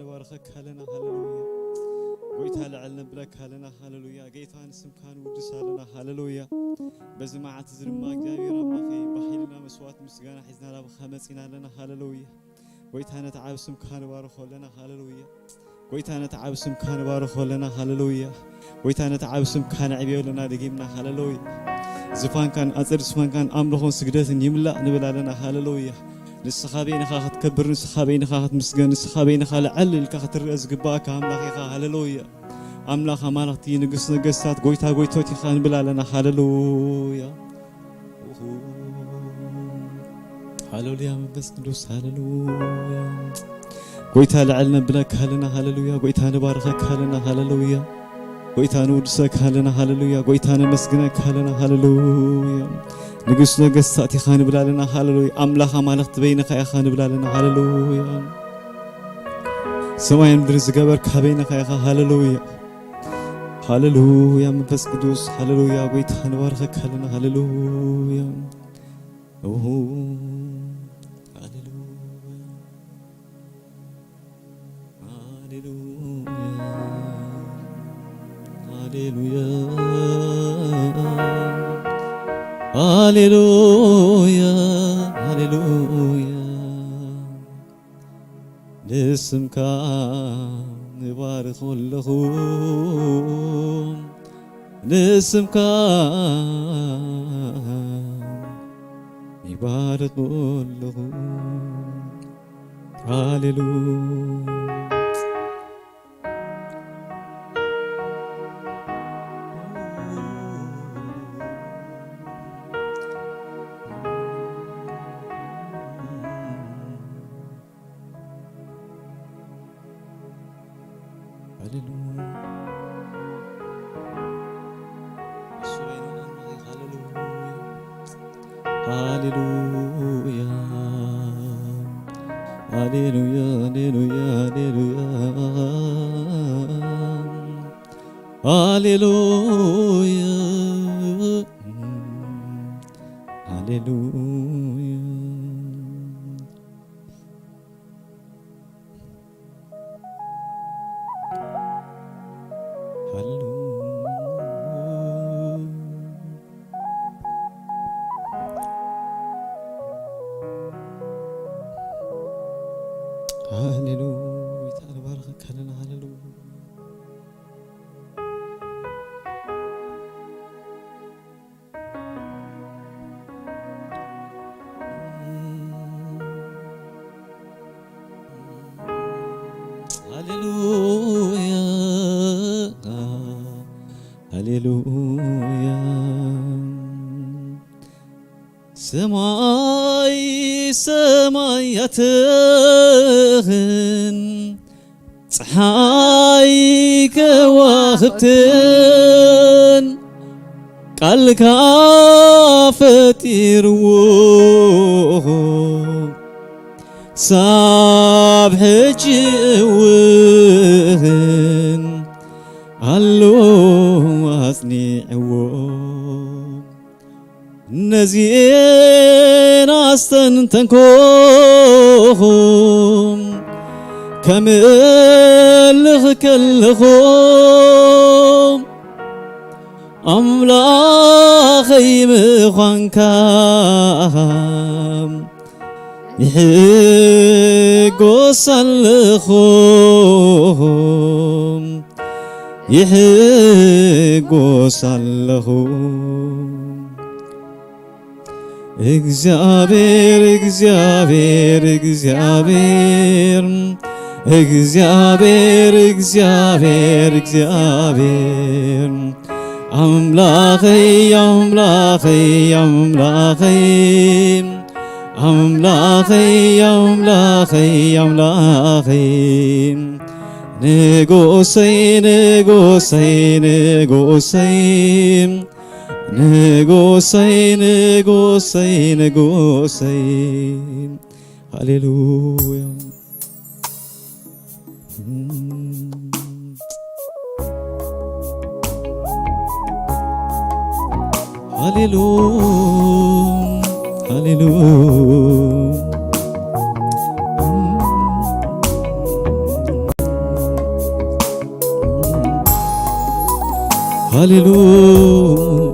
ንባርኸካ ኣለና። ሃሌሉያ። ጎይታ ልዕል ነብለካ ኣለና። ሃሌሉያ። ጌታ ንስምካ ንውድስ ኣለና። ሃሌሉያ። በዚ መዓልቲ እዚ ድማ እግዚኣብሔር ኣምላኸይ ብሓይልና መስዋዕት ምስጋና ሒዝና ናባኻ መጺና ኣለና። ሃሌሉያ። ጎይታ ነቲ ዓብ ስምካ ንባርኾ ኣለና። ሃሌሉያ። ጎይታ ነቲ ዓብ ስምካ ንባርኾ ኣለና። ሃሌሉያ። ጎይታ ነቲ ዓብ ስምካ ነዕብዮ ኣለና ደጊምና። ሃሌሉያ። ዝፋንካን ኣጸድ ዝፋንካን ኣምልኾን ስግደትን ይምላእ ንብል ኣለና። ሃሌሉያ። ንስኻ በይንኻ ክትከብር፣ ንስኻ በይንኻ ክትምስገን፣ ንስኻ በይንኻ ልዕል ኢልካ ክትረአ ዝግባእካ ኣምላኽ ኢኻ። ሃሌሉያ። ኣምላኽ ኣማልኽቲ፣ ንግስ ነገስታት፣ ጎይታ ጎይቶት ኢኻ ንብል ኣለና። ሃሌሉያ። ሃሌሉያ መንፈስ ቅዱስ፣ ሃሌሉያ። ጎይታ ልዕል ነብለካ ኣለና። ሃሌሉያ። ጎይታ ንባርኸካ ኣለና። ሃሌሉያ። ጎይታ ንውድሰካ ኣለና። ሃሌሉያ። ጎይታ ነመስግነካ ኣለና። ሃሌሉያ። ንጉስ ነገስታት ኢኻ ንብል ኣለና። ሃሌሉያ። ኣምላኽ ኣማልኽቲ በይንኻ ኢኻ ንብል ኣለና። ሃሌሉያ። ሰማይ ምድሪ ዝገበርካ በይንኻ ኢኻ። ሃሌሉያ። ሃሌሉያ መንፈስ ቅዱስ፣ ሃሌሉያ። ጎይታ ንባርኸካ ኣለና። ሃሌሉያ። ኦሆ። ሃሌሉያ። ሃሌሉያ። ሃሌሉያ። ሃሌሉያ። ሃሌሉያ። ንስምካ ንባርኽ ኣለኹ፣ ንስምካ ይባርኽ ኣለኹ። ሃሌሉያ። ሃሌሉያ። እሱ በይኑ ኣምላኽ እዩ። ሃሌሉያ። ሃሌሉያ። ሃሌሉያ፣ ሃሌሉያ፣ ሃሌሉያ። ሃሌሉያ። ሃሌሉያ። ሃሌሉያ። ሃሌሉያ። ጎይታ ንባርኸካ ኣለና። ሃሌሉያ። ሃሌሉያ፣ ሃሌሉያ። ሰማይ ሰማያትኽን ጸሓይ ከዋኽብትን ቃልካ ፈጢርዎ፣ ሳብ ሕጂ እውን ኣሎ ኣጽኒዕዎ። ነዚኤን ኣስተንተንኮኹም ከምልኽ ከለኹም፣ ኣምላኸይ ምዃንካ ይሕጎስ ኣለኹ፣ ይሕጎስ ኣለኹ። እግዚኣብሔር፣ እግዚኣብሔር፣ እግዚኣብሔር፣ እግዚኣብሔር፣ እግዚኣብሔር፣ እግዚኣብሔር፣ ኣምላኸይ፣ ኣምላኸይ፣ ኣምላኸይ፣ ኣምላኸይ፣ ኣምላኸይ፣ ኣምላኸይ፣ ንጉሰይ፣ ንጉሰይ፣ ንጉሰይ፣ ንጉሰይ፣ ንጉሰይ፣ ንጉሰይ። ሃሌሉያ። ሃሌሉ፣ ሃሌሉ። ሃሌሉያ።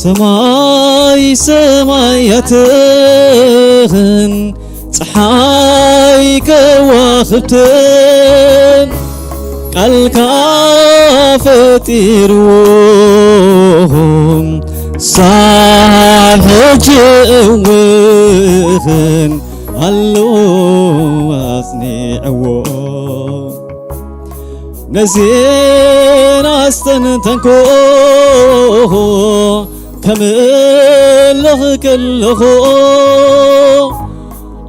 ሰማይ ሰማያትኽን ጸሓይ ከዋኽብትን ቃልካ ፈጢርዎም ሳብ ሕጂ እውኽን ኣሎ ኣጽኒዕዎ። ነዜን ኣስተንተንኮ ከምልኽ ከለኹ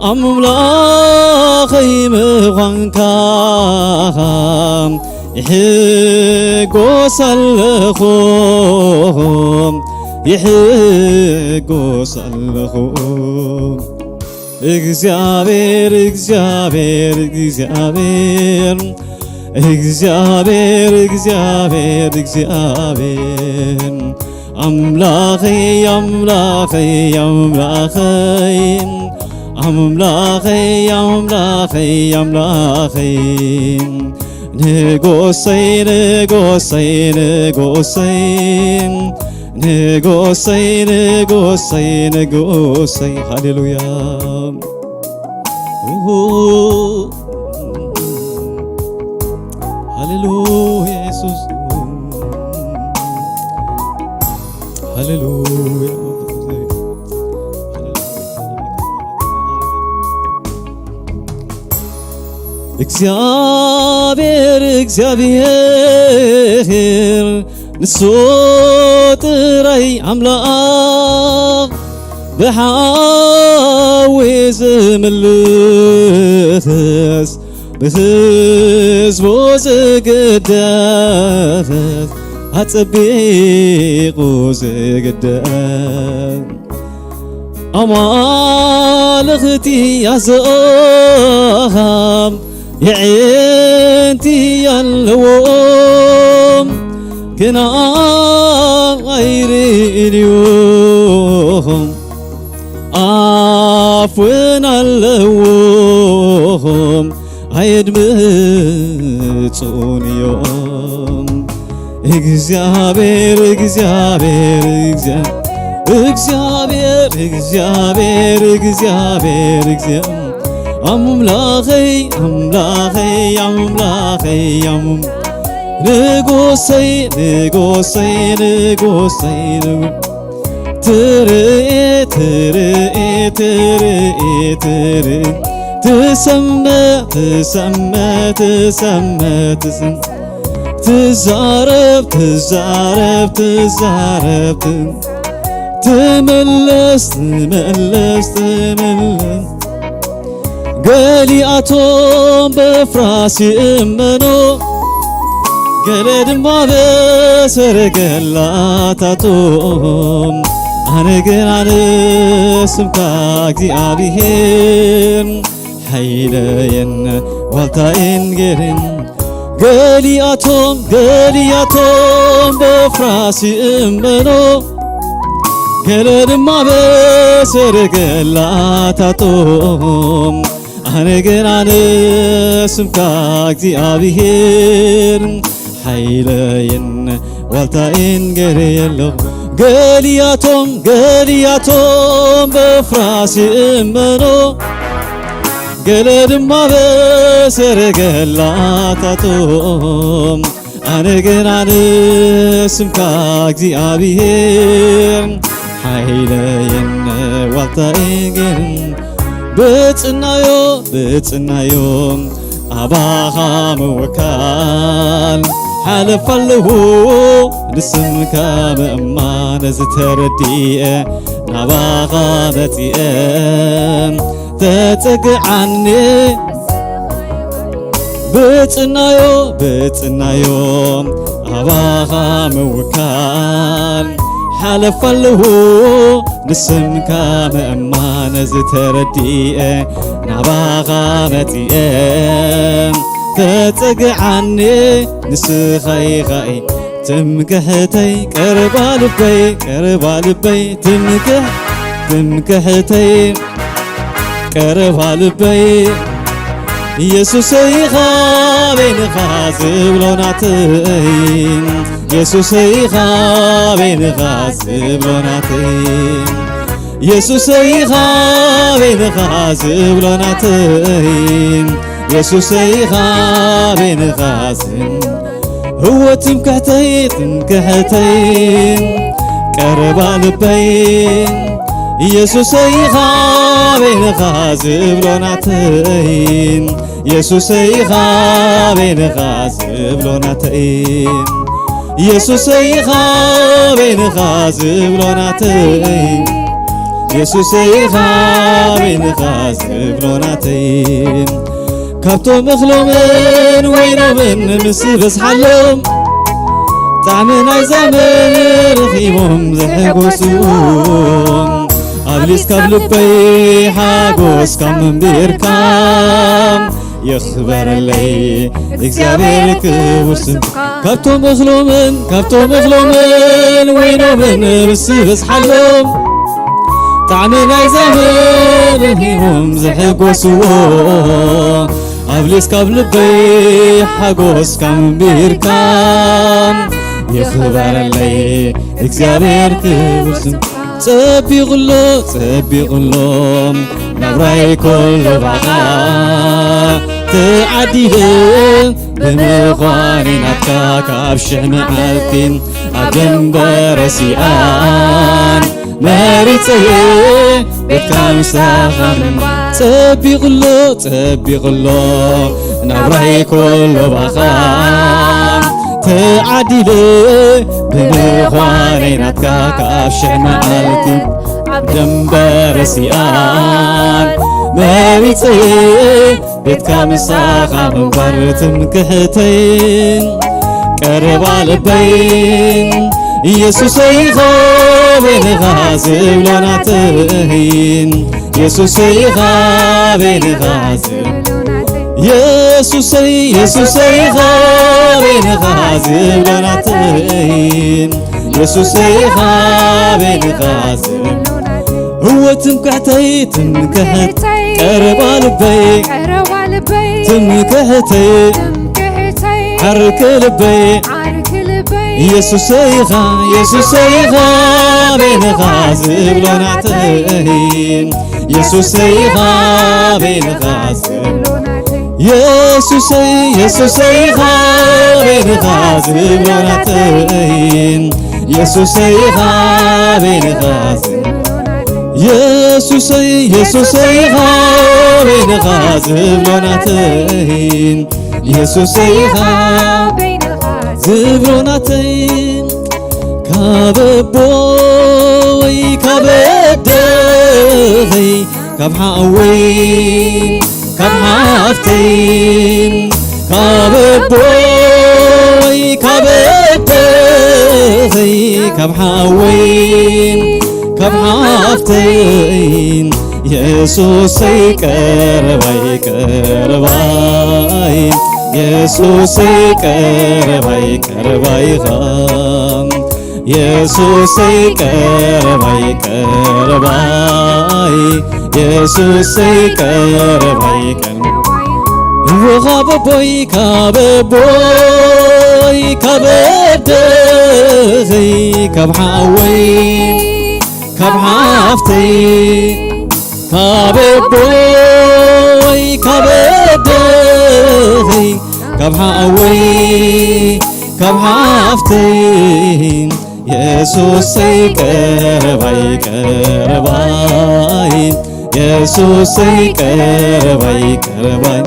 ኣምላኸይ ምዃንካ ይሕጎስ ኣለኹ፣ ይሕጎስ ኣለኹ። እግዚኣብሔር እግዚኣብሔር እግዚኣብሔር እግዚኣብሔር እግዚኣብሔር እግዚኣብሔር ኣምላኸይ ኣምላኸይ ኣምላኸይ ኣምላኸይ ኣምላኸይ ኣምላኸይ ንጎሰይ ንጎሰይ ንጎሰይ ንጎሰይ ንጎሰይ ንጎሰይ። ሃሌሉያ። ኡሁ። ሃሌሉያ የሱስ። ሃሌሉያ። እግዚኣብሔር እግዚኣብሔር ንሱ ጥራይ ኣምላኽ ብሓዊ ዝምልኽስ ብህዝቡ ዝግደስ ኣጸቢቑ ዝግደስ ኣማልኽቲ ኣዘኻም የዕንቲ ኣለዎም ግና ኣይርእን እዮም ኣፍን ኣለዎም ኣየድምጹን እዮም እግዚኣብሔር እግዚኣብሔር እግዚኣብሔር እግዚኣብሔር እግዚኣብሔር እግዚኣብሔር ኣምላኸይ ኣምላኸይ ኣምላኸይ ኣም ንጉሰይ ንጉሰይ ንጉሰይ ንጉ ትርኢ ትርኢ ትርኢ ትርኢ ትሰምዕ ትሰምዕ ትሰምዕ ትስም ትዛረብ ትዛረብ ትዛረብ ትም ትምልስ ትምልስ ትምልስ ገሊኣቶም በፍራስ ይእመኑ ገለ ድማ በሰረገላታቶም ኣነ ግን ኣነ ስምካ እግዚኣብሔር ሓይለየን ዋልታየን ገይረን ገሊኣቶም ገሊኣቶም በፍራስ ይእመኑ ገለ ድማ በሰረገላታቶም ኣነ ግን ኣነ ስምካ እግዚኣብሔር ሓይለየን ዋልታየን ገይረ ኣለኹ ገሊኣቶም ገሊኣቶም በፍራስ ይእመኑ ገለ ድማ በሰረገላታቶም ኣነ ግን ኣነ ስምካ እግዚኣብሔር ሓይለየን ዋልታየን ግን ብጽናዮ ብጽናዮ ኣባኻ ምውካል ሓለፍ ኣለዎ ንስምካ ምእማን ዝተረድኤ ናባኻ መጺኤ ተጸግዓኒ ብጽናዮ ብጽናዮ ኣባኻ ምውካል ሓለፍ ኣለዎ ንስምካ ምእማን ዝተረድኤ ናባኻ መጺኤ ተጸግዓኒ ንስኻ ኢኻ ትምክሕተይ ቀረባ ልበይ፣ ቀረባ ልበይ፣ ትምክሕ-፣ ትምክሕተይ ቀረባ ልበይ፣ ኢየሱሰይ ኢኻ በይንኻ ዝብሎ ናተይ፣ ኢየሱሰይ ኢኻ በይንኻ ዝብሎ ናተይ፣ ኢየሱሰይ ኢኻ በይንኻ ዝብሎ ናተይ፣ ኢየሱሰይ ኢኻ በይንኻ ዝብሎ ህወት ትምክሕተይ፣ ትምክሕተይ ቀረባ ልበይ፣ ኢየሱሰይ ኢኻ በይንኻ ዝብሎ ናተይ፣ ኢየሱሰይ ኢኻ በይንኻ ዝብሎ ናተይ፣ ኢየሱሰይ ኢኻ በይንኻ ዝብሎ ናተይ፣ ኢየሱሰይ ኢኻ በይንኻ ዝብሎ ናተይ። ካብቶም እኽሎምን ወይኖምን ምስ በዝሓሎም፣ ጣዕሚ ናይዛ ምድሪ ረኺቦም ዝሕጎሱ፣ ኣብሊስ ካብ ልበይ ሓጎስ ካብ ምንቢርካ፣ ይኽበረለይ እግዚኣብሔር ክቡር ስምካ። ካብቶም እኽሎምን፣ ካብቶም እኽሎምን ወይኖምን ምስ በዝሓሎም፣ ጣዕሚ ናይዛ ምድሪ ረኺቦም ዝሕጎስዎ፣ ኣብሊስ ካብ ልበይ ሓጎስ ካብ ምንቢርካ፣ ይኽበረለይ እግዚኣብሔር ክቡር ስምካ። ጸቢቕሎ፣ ጸቢቕሎ ናብራይ ኩሉ ባኻ ተዓዲለ ብምዃነይ ናትካ ካብ ሽሕ መዓልቲ ኣብ ደንበረ ሲኣን መሪጸየ ቤትካ ምሳኻ ምንባር። ጸቢቕሎ፣ ጸቢቕሎ ናብራይ ኩሉ ባኻ ተዓዲለ ብምዃነይ ናትካ ካብ ሽሕ መዓልቲ ኣብ ደንበረ ሲኣን መሪጸየ ቤትካ ምሳኻ ምንባር። ትምክሕተይ ቀረባ ልበይ ኢየሱሰይ ኢኻ በይንኻ ዝብሎ ናተይ፣ ኢየሱሰይ ኢኻ በይንኻ ዝብሎ ናተይ፣ ኢየሱሰይ፣ ኢየሱሰይ ኢኻ በይንኻ ዝብሎ ናተይ፣ ኢየሱሰይ ኢኻ በይንኻ ዝብሎ ናተይ። እወ ትምክሕተይ፣ ትምክሕተይ ቀረባ ልበይ፣ ቀረባ ልበይ፣ ትምክሕተይ ትምክሕተይ ዓርኪ ልበይ፣ ዓርኪ ልበይ ኢየሱሰይ ኢኻ፣ ኢየሱሰይ ኢኻ በይንኻ ዝብሎ ናተይ፣ ኢየሱሰይ ኢኻ በይንኻ ዝብሎ ናተይ፣ ኢየሱሰይ፣ ኢየሱሰይ ኢኻ በይንኻ ዝብሎ ናተይ፣ ኢየሱሰይ ኢኻ በይንኻ ዝብሎ ናተይ፣ ኢየሱሰይ፣ ኢየሱሰይ ኢኻ በይንኻ ዝብሎ ናተይ፣ ኢየሱሰይ ኢኻ በይንኻ ዝብሎ ናተይ። ካብ ኣቦይ ካብ ኣደኸይ ካብ ሓወይ ካብ ሓፍተይ ካብ ኣቦይ ካብ ኣደኸይ ካብ ሓወይ ካብ ሓፍተይ የሱሰይ ቀረባይ ቀረባይ የሱሰይ ቀረባይ ቀረባይ ኢኻ የሱሰይ ቀረባይ ቀረባይ የሱሰይ ቀረባይ ቀረባይ እወ ካብ ኣቦይ ካብ ኣቦይ ካብ ኣደኸይ ካብ ሓወይ ካብ ሓፍተይ ካብ ኣቦይ ካብ ኣደኸይ ካብ ሓወይ ካብ ሓፍተይ የሱሰይ ቀረባይ ቀረባይ የሱሰይ ቀረባይ ቀረባይ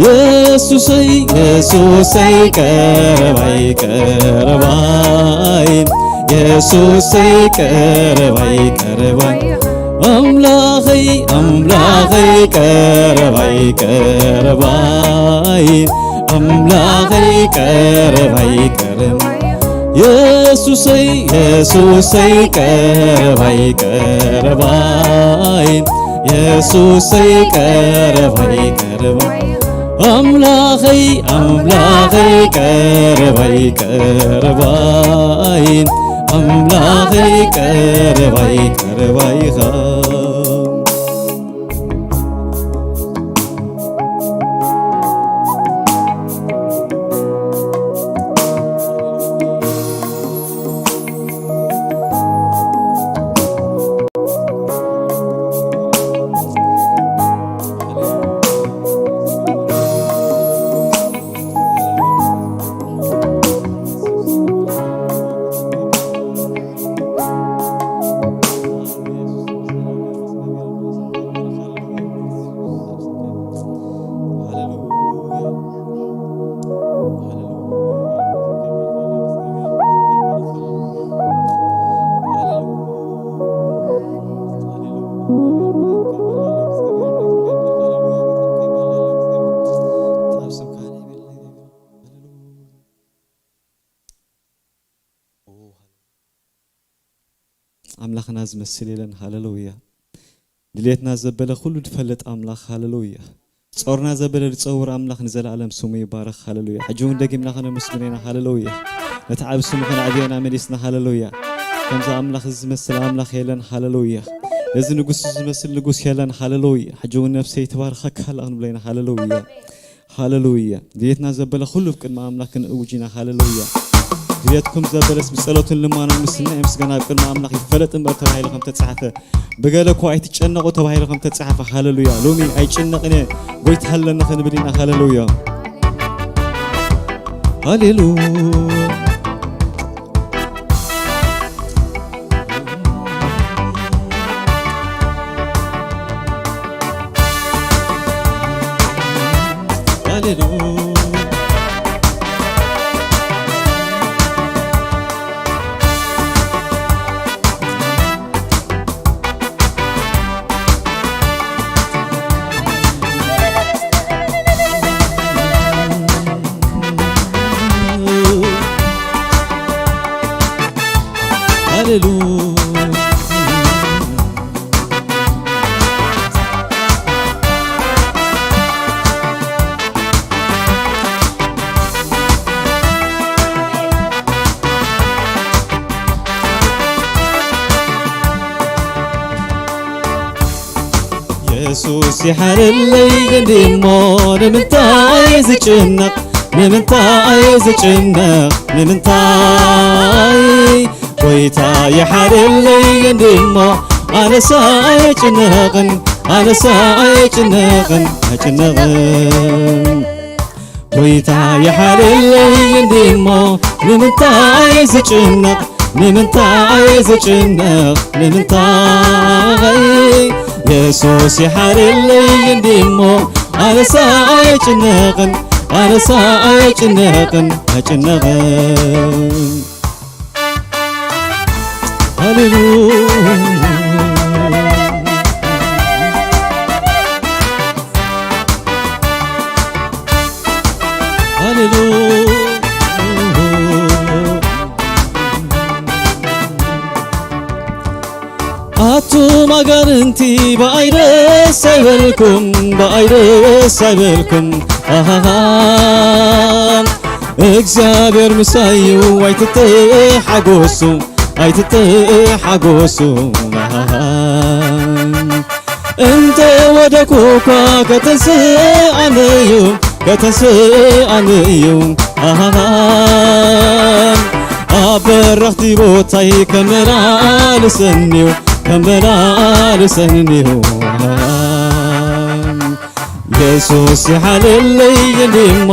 የሱሰይ የሱሰይ ቀረባይ ቀረባይ የሱሰይ ቀረባይ ቀረባይ ኣምላኸይ ኣምላኸይ ቀረባይ ቀረባይ ኣምላኸይ ቀረባይ ቀረባይ የሱሰይ የሱሰይ ቀረባይ ቀረባይ የሱሰይ ቀረባይ ቀረባይ ኣምላኸይ ኣምላኸይ ቀረባይ ቀረባይ ኣምላኸይ ቀረባይ ቀረባይ ኢኻ። ኣምላኽና ዝመስል የለን። ሃሌሉያ። ድሌትና ዘበለ ኩሉ ዝፈልጥ ኣምላኽ፣ ሃሌሉያ። ጾርና ዘበለ ዝጸውር ኣምላኽ ንዘለኣለም ስሙ ይባረኽ፣ ሃሌሉያ። ሕጂ እውን ደጊምና ከነመስግኖ ኢና፣ ሃሌሉያ። ነቲ ዓቢ ስሙ ከነዕብዮ ኢና መሊስና፣ ሃሌሉያ። ከምዚ ኣምላኽ እዚ ዝመስል ኣምላኽ የለን፣ ሃሌሉያ። ነዚ ንጉስ ዝመስል ንጉስ የለን፣ ሃሌሉያ። ሕጂ እውን ነፍሰይ ትባርኸካ ኣላ ክንብሎ ኢና፣ ሃሌሉያ። ሃሌሉያ። ድሌትና ዘበለ ኩሉ ኣብ ቅድሚ ኣምላኽ ክንእውጅ ኢና። ሃሌሉያ። ድሌትኩም ዘበለስ ብጸሎትን ልማኖን ምስና ምስጋና ኣብ ቅድሚ ኣምላኽ ይፈለጥ እምበር ተባሂሉ ከም ተጻሕፈ፣ ብገለ እኮ ኣይትጨነቑ ተባሂሉ ከም ተጻሕፈ። ሃሌሉያ። ሎሚ ኣይጭነቕን እየ፣ ጎይታ ኣለኒ ክንብል ኢና። ሃሌሉያ። ሃሌሉያ። ሃሌሉያ። የሱስ ይሓለለይ እንዲሞ ንምንታይ ዝጭነቕ ንምንታይ ዝጭነቕ ንምንታይ ጎይታ ይሓለለይ እንዲሞ ኣነሳ ኣይጭነቕን ኣነሳ ኣይጭነቕን ኣይጭነቕን ጎይታ ይሓለለይ እንዲሞ ንምንታይ ዝጭነቕ ንምንታይ ዝጭነቕ ንምንታይ የሱስ ይሓለለይ እንዲሞ ኣነሳ ኣይጭነቕን ኣነሳ ኣይጭነቕን ኣይጭነቕን ሃሌሉያ። ሃሌሉያ። ኣቱም ኣጋንንቲ ብኣይ ደስ ኣይበልኩም ብኣይ ደስ ኣይበልኩም ኣሃሃ እግዚኣብሔር ምሳዩ ኣይትተሓጎሱ ኣይትተሓጎሱ ኣሃሃ እንተ ወደኩ እኳ ከተንስኣነዩ ከተንስኣነዩ ኣሃሃ ኣብ በረኽቲ ቦታይ ከመላልሰኒዩ ከመላልሰኒዩ ኣሃሃ የሱስ ይሓለለይ እንዲሞ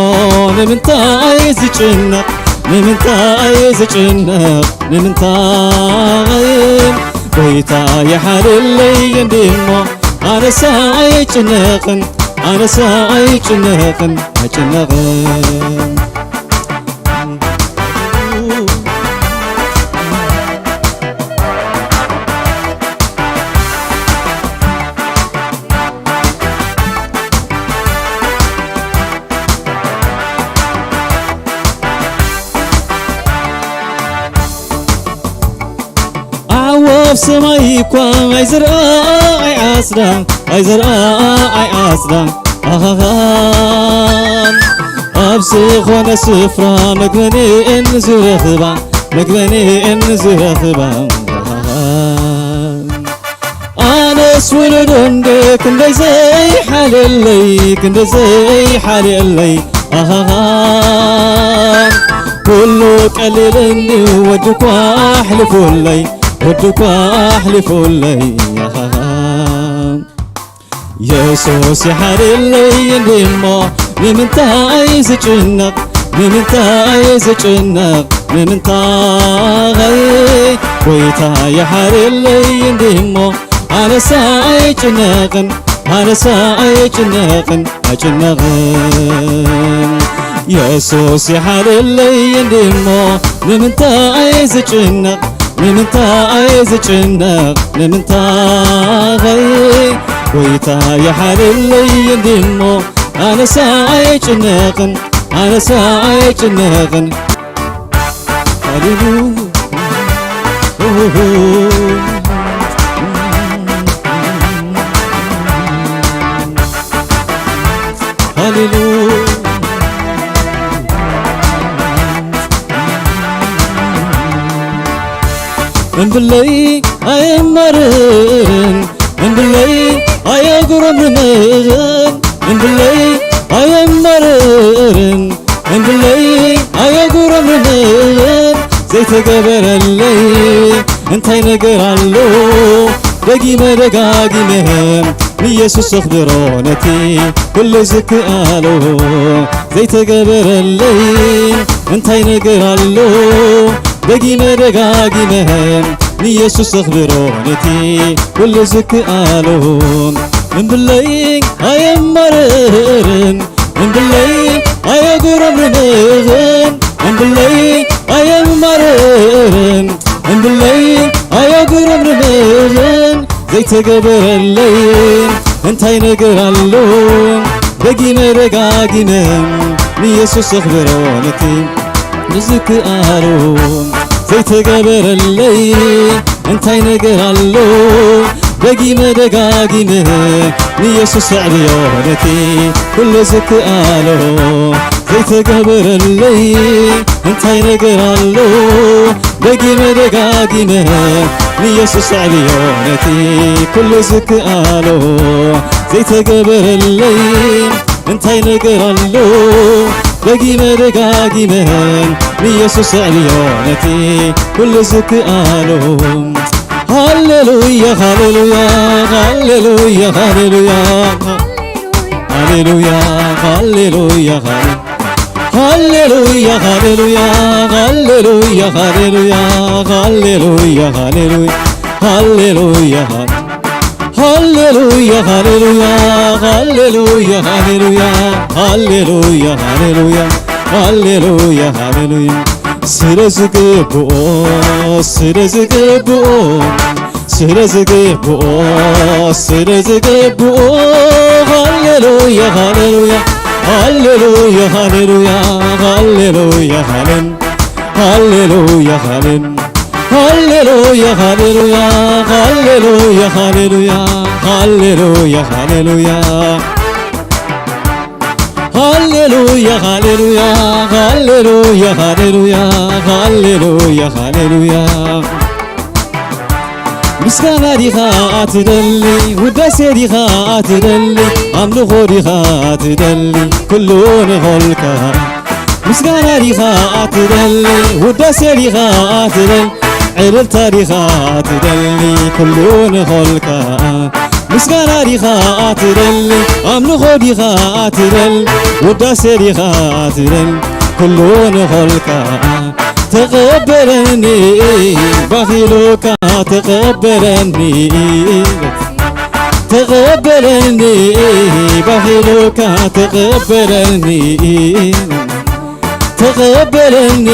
ንምንታይ ዝጭነቕ ንምንታይ ዝጭነቕ ንምንታይ ጎይታ ይሓለለይ እንዲሞ ኣነሳ ኣይጭነቕን ኣነሳ ኣይጭነቕን ኣይጭነቕን ዓወፍ ሰማይ እኳ ኣይዘርኣ ኣይዓጽዳ ኣይዘርኣ ኣይዓጽዳ ኣሃሃ፣ ኣብ ዝኾነ ስፍራ መግበኔን ዝረኽባ፣ መግበኔን ዝረኽባ። ኣሃሃ፣ ኣነስ ውሉዱ እንደ ክንደይ ዘይሓልየለይ፣ ክንደይ ዘይሓልየለይ። ኣሃሃ፣ ኩሉ ቀሊል እንዲዩ ወዲ እኳ ኣሕሊፉለይ፣ ወዲ እኳ ኣሕሊፉለይ። ኣሃሃ፣ የሱስ ይሓልየለይ እንዲሞ፣ ንምንታይ ዝጭነቕ፣ ንምንታይ ዝጭነቕ፣ ንምንታይ? ጎይታ ይሓልየለይ እንዲሞ፣ ኣነሳ ኣይጭነቕን፣ ኣነሳ ኣይጭነቕን፣ ኣይጭነቕን። የሱስ ይሓልየለይ እንዲሞ፣ ንምንታይ ዝጭነቕ፣ ንምንታይ ዝጭነቕ፣ ንምንታይ? ጎይታ ይሓልየለይ እንዲሞ፣ ኣነሳ ኣይጭነቕን፣ ኣነሳ ኣይጭነቕን። ሃሌሉያ። ሃሌሉያ። እምብለይ ኣየማርርን፣ እምብለይ ኣየጉረምርምን፣ እምብለይ ኣየማርርን፣ እምብለይ ኣየጉረምርምን። ዘይተገበረለይ እንታይ ነገር ኣሎ? ደጊመ ደጋጊመ ንኢየሱስ ኣኽብሮ፣ ነቲ ኩሉ ዝከኣሎ። ዘይተገበረለይ እንታይ ነገር ኣሎ? ደጊመ ደጋጊመ ንኢየሱስ ኣኽብሮ፣ ነቲ ኩሉ ዝከኣሎ። እምብለይ ኣየማርርን፣ እምብለይ ኣየጉረምርምን፣ እምብለይ ኣየማርርን፣ እምብለይ ኣየጉረምርምን። ዘይተገበረለይ እንታይ ነገር ኣሎ? ደጊመ ደጋጊመ ንኢየሱስ ኣኽብሮ፣ ነቲ ንዝከኣሎ። ዘይተገበረለይ እንታይ ነገር ኣሎ? ደጊመ ደጋጊመ ንኢየሱስ ኣዕብዮ፣ ነቲ ኩሉ ዝከኣሎ። ዘይተገበረለይ እንታይ ነገር ኣሎ? ደጊመ ደጋጊመ ንኢየሱስ ኣዕብዮ፣ ነቲ ኩሉ ዝከኣሎ። ዘይተገበረለይ እንታይ ነገር ኣሎ? ደጊመ ደጋጊመ ንኢየሱስ ኣዕብዮ፣ ነቲ ኩሉ ዝከኣሎ። ሃሌሉያ፣ ሃሌሉያ፣ ሃሌሉያ፣ ሃሌሉያ። ሃሌሉያ፣ ሃሌሉያ፣ ሃሌ-፣ ሃሌሉያ፣ ሃሌሉያ፣ ሃሌሉያ፣ ሃሌሉያ፣ ሃሌሉያ፣ ሃሌሉያ፣ ሃሌሉያ፣ ሃሌ-፣ ሃሌሉያ፣ ሃሌሉያ፣ ሃሌሉያ፣ ሃሌሉያ፣ ሃሌሉያ፣ ሃሌሉያ፣ ሃሌሉያ፣ ሃሌሉያ። ስለ ዝግብኦ፣ ስለ ዝግብኦ፣ ስለ ዝግብኦ፣ ስለ ዝግብኦ፣ ሃሌሉያ፣ ሃሌሉያ፣ ሃሌሉያ፣ ሃሌሉያ፣ ሃሌሉያ፣ ሃሌ-፣ ሃሌሉያ፣ ሃሌሉያ፣ ሃሌሉያ፣ ሃሌ-፣ ሃሌሉያ፣ ሃሌሉያ፣ ሃሌሉያ፣ ሃሌሉያ፣ ሃሌሉያ፣ ሃሌሉያ። ሃሌሉያ፣ ሃሌሉያ፣ ሃሌሉያ፣ ሃሌሉያ፣ ሃሌሉያ፣ ሃሌሉያ። ምስጋና ዲኻ ኣትደሊ፣ ውዳሴ ዲኻ ኣትደሊ፣ ኣምልኾ ዲኻ ኣትደሊ፣ ኩሉ ንኾልካ። ምስጋና ዲኻ ኣትደሊ፣ ውዳሴ ዲኻ ኣትደሊ፣ ዕልልታ ዲኻ ኣትደሊ፣ ኩሉ ንኾልካ። ምስጋና ዲኻ ኣትደሊ፣ ኣምልኾ ዲኻ ኣትደሊ፣ ውዳሴ ዲኻ ኣትደሊ፣ ኩሉ ንኾልካ። ተቐበለኒ ባኺሉካ፣ ተቐበለኒ፣ ተቐበለኒ ባኺሉካ፣ ተቐበለኒ፣ ተቐበለኒ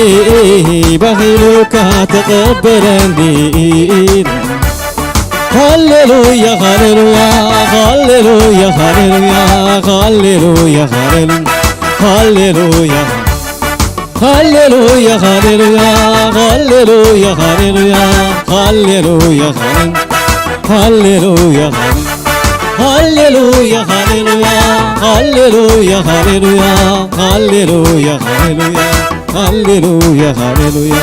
ባኺሉካ፣ ተቐበለኒ። ሃሌሉያ፣ ሃሌሉያ፣ ሃሌሉያ፣ ሃሌሉያ፣ ሃሌሉያ፣ ሃሌሉያ፣ ሃሌሉያ። ሃሌሉያ፣ ሃሌሉያ፣ ሃሌሉያ፣ ሃሌሉያ፣ ሃሌ-፣ ሃሌሉያ፣ ሃሌ-፣ ሃሌሉያ፣ ሃሌሉያ፣ ሃሌሉያ፣ ሃሌሉያ፣ ሃሌሉያ፣ ሃሌሉያ፣ ሃሌሉያ፣ ሃሌሉያ። ሃሌሉያ፣ ሃሌሉያ።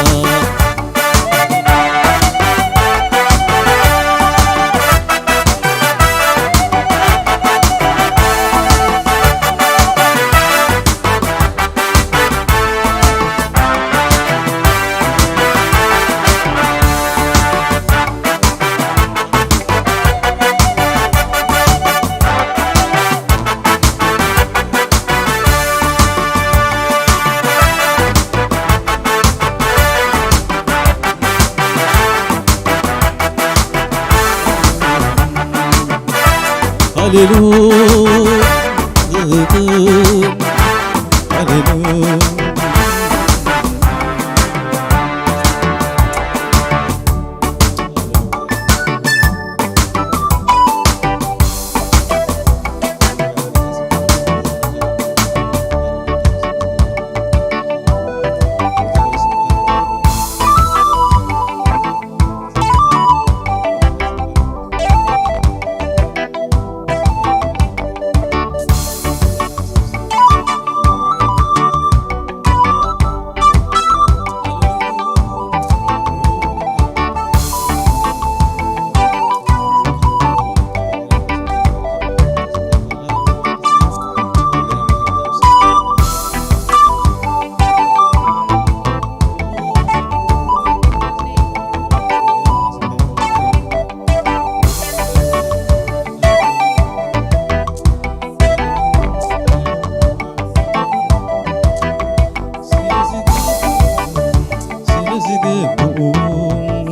ስለ ዝግብኡ፣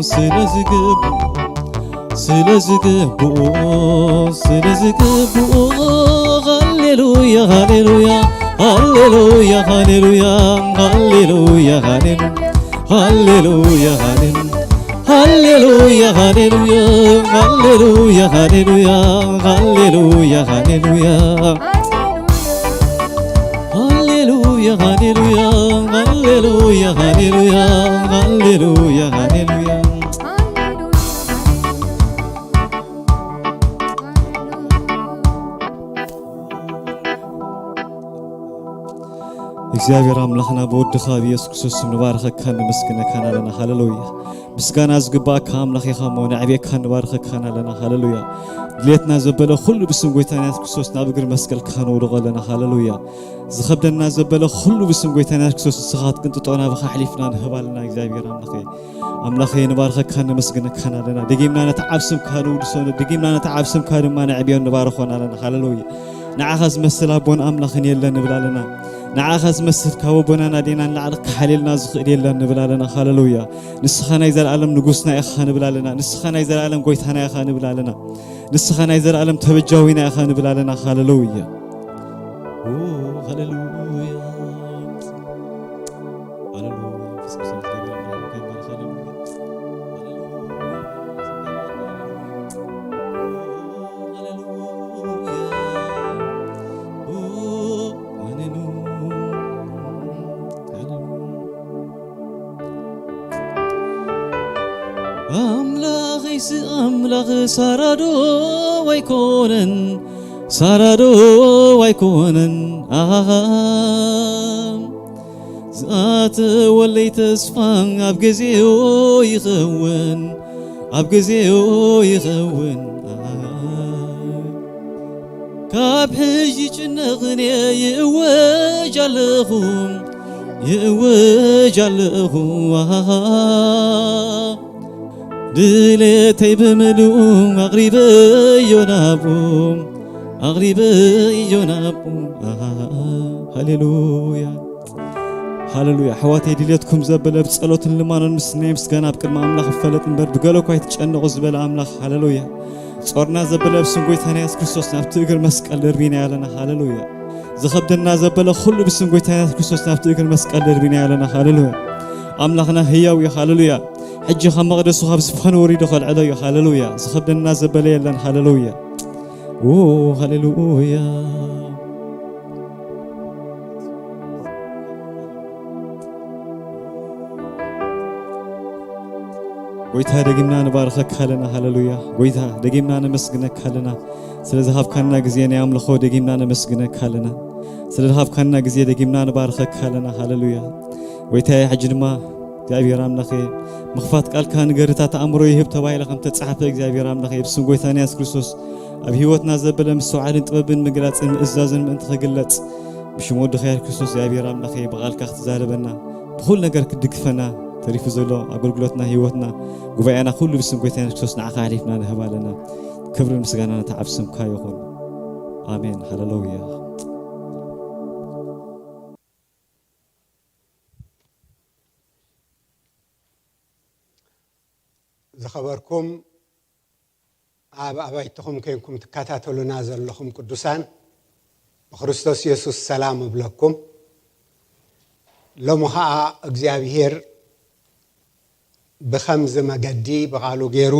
ስለ ዝግብኡ፣ ስለ ዝግብኡ፣ ስለ ዝግብኡ፣ ሃሌሉያ፣ ሃሌሉያ፣ ሃሌሉያ፣ ሃሌሉያ፣ ሃሌሉያ፣ ሃሌሉያ፣ ሃሌሉያ፣ ሃሌሉያ፣ ሃሌሉያ፣ ሃሌሉያ፣ ሃሌሉያ፣ ሃሌሉያ፣ ሃሌሉያ። ሃሌሉያ፣ ሃሌሉያ፣ ሃሌሉያ፣ ሃሌሉያ፣ ሃሌሉያ፣ ሃሌሉያ። እግዚኣብሔር ኣምላኽና፣ ብወድኻ ብየሱስ ክርስቶስ ስም ንባርኸካን ነመስግነካን ኣለና። ሃሌሉያ። ምስጋና ዝግባእካ ኣምላኽ ኢኻ እሞ፣ ነዕብየካን ንባርኸካን ኣለና። ሃሌሉያ። ድሌትና ዘበለ ኩሉ ብስም ጎይታና የሱስ ክርስቶስ ናብ እግሪ መስቀልካ ነውድቖ ኣለና። ሃሌሉያ። ዝኸብደና ዘበለ ኩሉ ብስም ጎይታና የሱስ ክርስቶስ ንስኻ ክትቅንጥጦ ናባኻ ኣሕሊፍና ንህብ ኣለና። እግዚኣብሔር ኣምላኸይ፣ ኣምላኸይ፣ ንባርኸካን ነመስግነካን ኣለና። ደጊምና ነቲ ዓብ ስምካ ንውድሶ፣ ደጊምና ነቲ ዓብ ስምካ ድማ ነዕብዮን ንባርኾን ኣለና። ሃሌሉያ። ንዓኻ ዝመስል ኣቦን ኣምላኽን የለን ንብል ኣለና። ንዓኻ ዝመስል ካብ ኣቦና ናዴና ንላዕሊ ክሓልየልና ዝኽእል የለን ንብል ኣለና። ሃሌሉያ። ንስኻ ናይ ዘለኣለም ንጉስና ኢኻ ንብል ኣለና። ንስኻ ናይ ዘለኣለም ጎይታና ኢኻ ንብል ኣለና። ንስኻ ናይ ዘለኣለም ተበጃዊና ኢኻ ንብል ኣለና። ሃሌሉያ። ኦ፣ ሃሌሉያ። ሃሌሉያ። መንፈስ ቅዱስ እግዚኣብሔር ኣምላኽ ይባርክ። ሃሌሉያ። ሃሌሉያ። ኦ፣ ሃሌሉያ። ሃሌሉያ። ኣምላኸይስ ኣምላኽ ሳራዶ ኣይኮነን፣ ሳራዶ ኣይኮነን፣ ኣሃ። ዝኣተወለይ ተስፋ ኣብ ግዜኡ ይኸውን፣ ኣብ ግዜኡ ይኸውን፣ ኣሃ። ካብ ሕጂ ጭነቕን ይእወጅ ኣለኹ፣ ይእወጅ ኣለኹ፣ ኣሃ። ድሌተይ ብምልኡ ኣቕሪበዮ ናብኡ፣ ኣቕሪበዮ ናብኡ፣ ኣሃ። ሃሌሉያ። ሃሌሉያ። ኣሕዋተይ፣ ድሌትኩም ዘበለ ብጸሎትን ልማኖን ምስ ናይ ምስጋና ኣብ ቅድሚ ኣምላኽ ይፈለጥ እምበር፣ ብገለ እኳ ኣይትጨነቑ ዝበለ ኣምላኽ። ሃሌሉያ። ጾርና ዘበለ ኣብ ስም ጎይታና የሱስ ክርስቶስ ናብቲ እግር መስቀል ደርቢና ኣለና። ሃሌሉያ። ዝኸብደና ዘበለ ኩሉ ብስም ጎይታና የሱስ ክርስቶስ ናብቲ እግር መስቀል ደርቢና ኣለና። ሃሌሉያ። ኣምላኽና ህያው እዩ። ሃሌሉያ። ሕጂ ካብ መቕደሱ ካብ ዝፋን ወሪዱ ከልዕሎ እዩ። ሃሌሉያ። ዝኸብደና ዘበለ የለን። ሃሌሉያ። ኦ፣ ሃሌሉያ። ጎይታ፣ ደጊምና ንባርኸካ ኣለና። ሃሌሉያ። ጎይታ፣ ደጊምና ነመስግነካ ኣለና። ስለ ዝሃብካና ግዜ ናይ ኣምልኾ ደጊምና ነመስግነካ ኣለና። ስለ ዝሃብካና ግዜ ደጊምና ንባርኸካ ኣለና። ሃሌሉያ። ጎይታዬ፣ ሕጂ ድማ እግዚኣብሔር ኣምላኸ፣ ምኽፋት ቃልካ ንገርታት ኣእምሮ ይህብ ተባሂለ ከም ተጻሕፈ፣ እግዚኣብሔር ኣምላኸ፣ ብስም ጎይታና የሱስ ክርስቶስ ኣብ ህይወትና ዘበለ ምስትውዓልን ጥበብን ምግላጽን ምእዛዝን ምእንቲ ክግለጽ፣ ብሽም ወድኻ የሱስ ክርስቶስ እግዚኣብሔር ኣምላኸ፣ ብቓልካ ክትዛረበና፣ ብኹሉ ነገር ክትድግፈና፣ ተሪፉ ዘሎ ኣገልግሎትና፣ ህይወትና፣ ጉባኤና ኩሉ ብስም ጎይታ የሱስ ክርስቶስ ንዓኻ ኣሕሊፍና ንህብ ኣለና። ክብርን ምስጋናን ንተዓብ ስምካ ይኹን። ኣሜን። ሃሌሉያ። ዝኸበርኩም ኣብ ኣባይትኹም ኮንኩም ትከታተሉና ዘለኹም ቅዱሳን፣ ብክርስቶስ የሱስ ሰላም እብለኩም። ሎሚ ኸኣ እግዚኣብሔር ብኸምዚ መገዲ ብቓሉ ገይሩ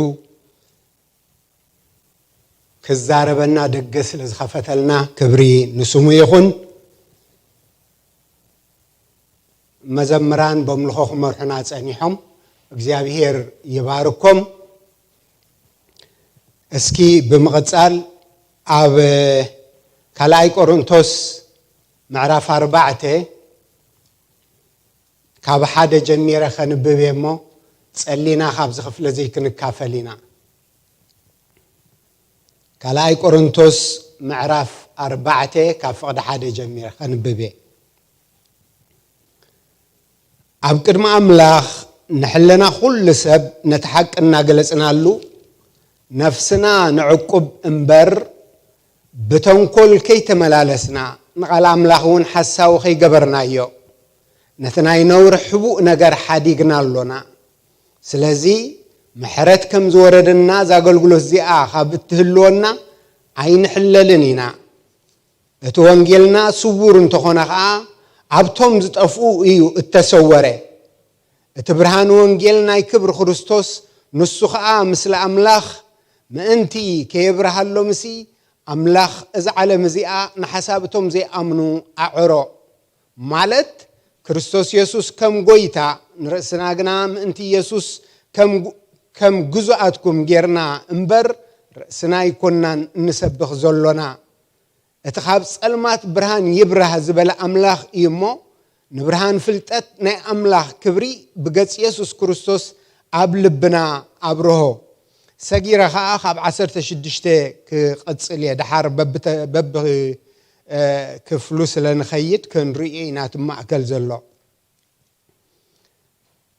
ክዛረበና ደገ ስለ ዝኸፈተልና ክብሪ ንስሙ ይኹን። መዘምራን በምልኾ ክመርሑና ጸኒሖም፣ እግዚኣብሔር ይባርኮም። እስኪ ብምቕጻል ኣብ ካልኣይ ቆሮንቶስ ምዕራፍ ኣርባዕተ ካብ ሓደ ጀሚረ ከንብብ እየ እሞ፣ ጸሊና ካብዚ ክፍሊ እዚ ክንካፈል ኢና። ካልኣይ ቆሮንቶስ ምዕራፍ ኣርባዕተ ካብ ፍቕዲ ሓደ ጀሚረ ከንብብ እየ። ኣብ ቅድሚ ኣምላኽ ንሕልና ኩሉ ሰብ ነቲ ሓቂ እናገለጽናሉ፣ ነፍስና ንዕቁብ እምበር፣ ብተንኮል ከይተመላለስና፣ ንቓል ኣምላኽ እውን ሓሳዊ ከይገበርናዮ፣ ነቲ ናይ ነውሪ ሕቡእ ነገር ሓዲግና ኣሎና። ስለዚ፣ ምሕረት ከም ዝወረደና፣ እዛ ኣገልግሎት እዚኣ ካብ እትህልወና ኣይንሕለልን ኢና። እቲ ወንጌልና ስዉር እንተኾነ ኸኣ፣ ኣብቶም ዝጠፍኡ እዩ እተሰወረ። እቲ ብርሃን ወንጌል ናይ ክብሪ ክርስቶስ፣ ንሱ ኸኣ ምስሊ ኣምላኽ ምእንቲ ከየብርሃሎምሲ፣ ኣምላኽ እዛ ዓለም እዚኣ ንሓሳብ እቶም ዘይኣምኑ ኣዕሮ። ማለት፣ ክርስቶስ የሱስ ከም ጐይታ፣ ንርእስና ግና ምእንቲ የሱስ ከም ግ-፣ ከም ግዙኣትኩም ጌርና እምበር፣ ርእስና ኣይኮንናን እንሰብኽ ዘሎና። እቲ ካብ ጸልማት ብርሃን ይብራህ ዝበለ ኣምላኽ እዩ እሞ፣ ንብርሃን ፍልጠት ናይ ኣምላኽ ክብሪ ብገጽ የሱስ ክርስቶስ ኣብ ልብና ኣብርሆ። ሰጊረ ኸኣ ካብ ዓሰርተ ሽዱሽተ ክቐጽል እየ። ደሓር በብተ-፣ በብ-፣ እ፣ ክፍሉ ስለ ንኸይድ ክንርእዮ ኢና እቲ ማእከል ዘሎ።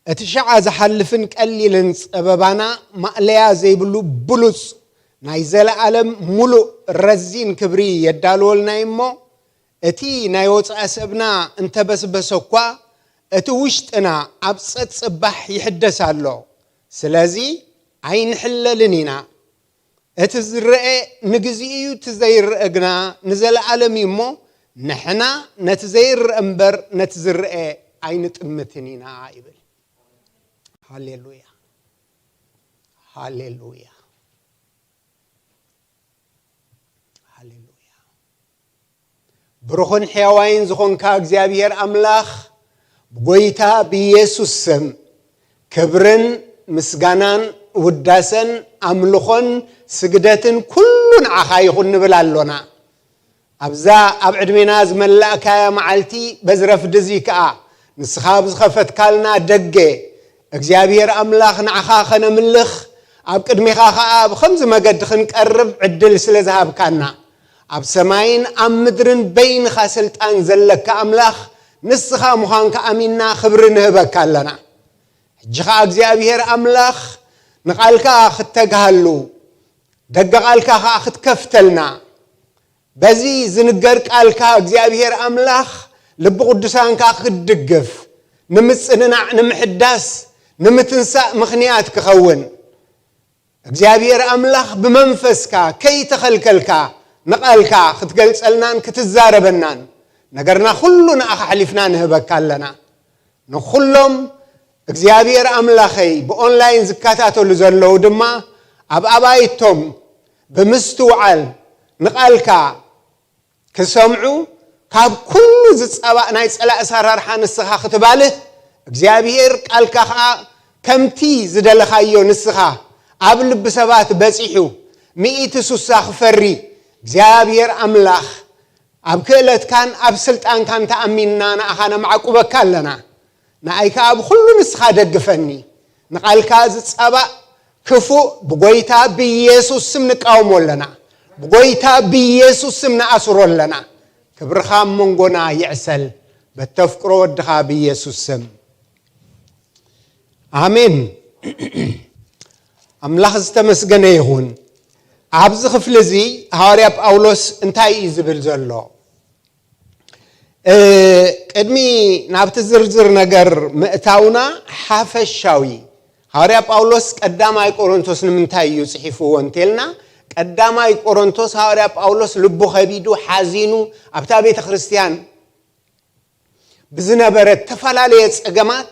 እቲ ሸዓ ዝሓልፍን ቀሊልን ጸበባና ማእለያ ዘይብሉ ብሉጽ ናይ ዘለኣለም ምሉእ ረዚን ክብሪ የዳልወልና እዩ እሞ፣ እቲ ናይ ወጻኢ ሰብና እንተበስበሰ እኳ፣ እቲ ውሽጥና ኣብ ጸጽባሕ ይሕደስ ኣሎ። ስለዚ ኣይንሕለልን ኢና። እቲ ዝረአ ንግዚኡ እዩ፣ እቲ ዘይረአ ግና ንዘለኣለም እዩ እሞ፣ ንሕና ነቲ ዘይረአ እምበር ነቲ ዝረአ ኣይንጥምትን ኢና ይብል። ሃሌሉያ፣ ሃሌሉያ፣ ሃሌሉያ። ብሩኽን ሕያዋይን ዝኾንካ እግዚኣብሔር ኣምላኽ፣ ብጎይታ ብኢየሱስ ስም ክብርን ምስጋናን ውዳሰን ኣምልኾን ስግደትን ኩሉ ንዓኻ ይኹን ንብል ኣሎና። ኣብዛ ኣብ ዕድሜና ዝመላእካያ መዓልቲ፣ በዚ ረፍዲ እዚ ከኣ ንስኻ ኣብ ዝኸፈትካልና ደገ፣ እግዚኣብሔር ኣምላኽ ንዓኻ ኸነምልኽ፣ ኣብ ቅድሜኻ ኸኣ ብኸምዚ መገዲ ኽንቀርብ ዕድል ስለ ዝሃብካና፣ ኣብ ሰማይን ኣብ ምድርን በይንኻ ስልጣን ዘለካ ኣምላኽ፣ ንስኻ ምዃንካ ኣሚንና ኽብሪ ንህበካ ኣለና። ሕጂ ኸኣ እግዚኣብሔር ኣምላኽ ንቓልካ ኽተግሃሉ፣ ደገ ቓልካ ኸኣ ኽትከፍተልና፣ በዚ ዝንገር ቃልካ እግዚኣብሔር ኣምላኽ ልቢ ቅዱሳንካ ክትድግፍ፣ ንምጽንናዕ፣ ንምሕዳስ፣ ንምትንሳእ ምኽንያት ክኸውን፣ እግዚኣብሔር ኣምላኽ ብመንፈስካ ከይተኸልከልካ ንቓልካ ክትገልጸልናን ክትዛረበናን፣ ነገርና ኩሉ ንኣኻ ኣሕሊፍና ንህበካ ኣለና። ንኹሎም እግዚኣብሔር ኣምላኸይ ብኦንላይን ዝከታተሉ ዘለዉ ድማ ኣብ ኣባይቶም ብምስትውዓል ንቓልካ ክሰምዑ፣ ካብ ኩሉ ዝጸባእ ናይ ጸላእ ኣሰራርሓ ንስኻ ክትባልህ፣ እግዚኣብሔር ቃልካ ኸኣ ከምቲ ዝደለኻዮ ንስኻ ኣብ ልቢ ሰባት በጺሑ፣ ሚእቲ ሱሳ ክፈሪ እግዚኣብሔር ኣምላኽ ኣብ ክእለትካን ኣብ ስልጣንካን ተኣሚንና ንኣኻ ነማዕቁበካ ኣለና። ንኣይ ከኣ ብኹሉ ንስኻ ደግፈኒ። ንቓልካ ዝጸባእ ክፉእ ብጎይታ ብኢየሱስ ስም ንቃወሞ ኣለና። ብጎይታ ብኢየሱስ ስም ንኣስሮ ኣለና። ክብርኻ ኣብ መንጎና ይዕሰል። በተፍቅሮ ወድኻ ብኢየሱስ ስም። ኣሜን። ኣምላኽ ዝተመስገነ ይኹን። ኣብዚ ክፍሊ እዚ ሃዋርያ ጳውሎስ እንታይ እዩ ዝብል ዘሎ? እ፣ ቅድሚ ናብቲ ዝርዝር ነገር ምእታውና ሓፈሻዊ፣ ሃዋርያ ጳውሎስ ቀዳማይ ቆሮንቶስ ንምንታይ እዩ ጽሒፍዎ እንተልና፣ ቀዳማይ ቆሮንቶስ ሃዋርያ ጳውሎስ ልቡ ከቢዱ፣ ሓዚኑ፣ ኣብታ ቤተ ክርስቲያን ብዝነበረ ዝተፈላለየ ጸገማት፣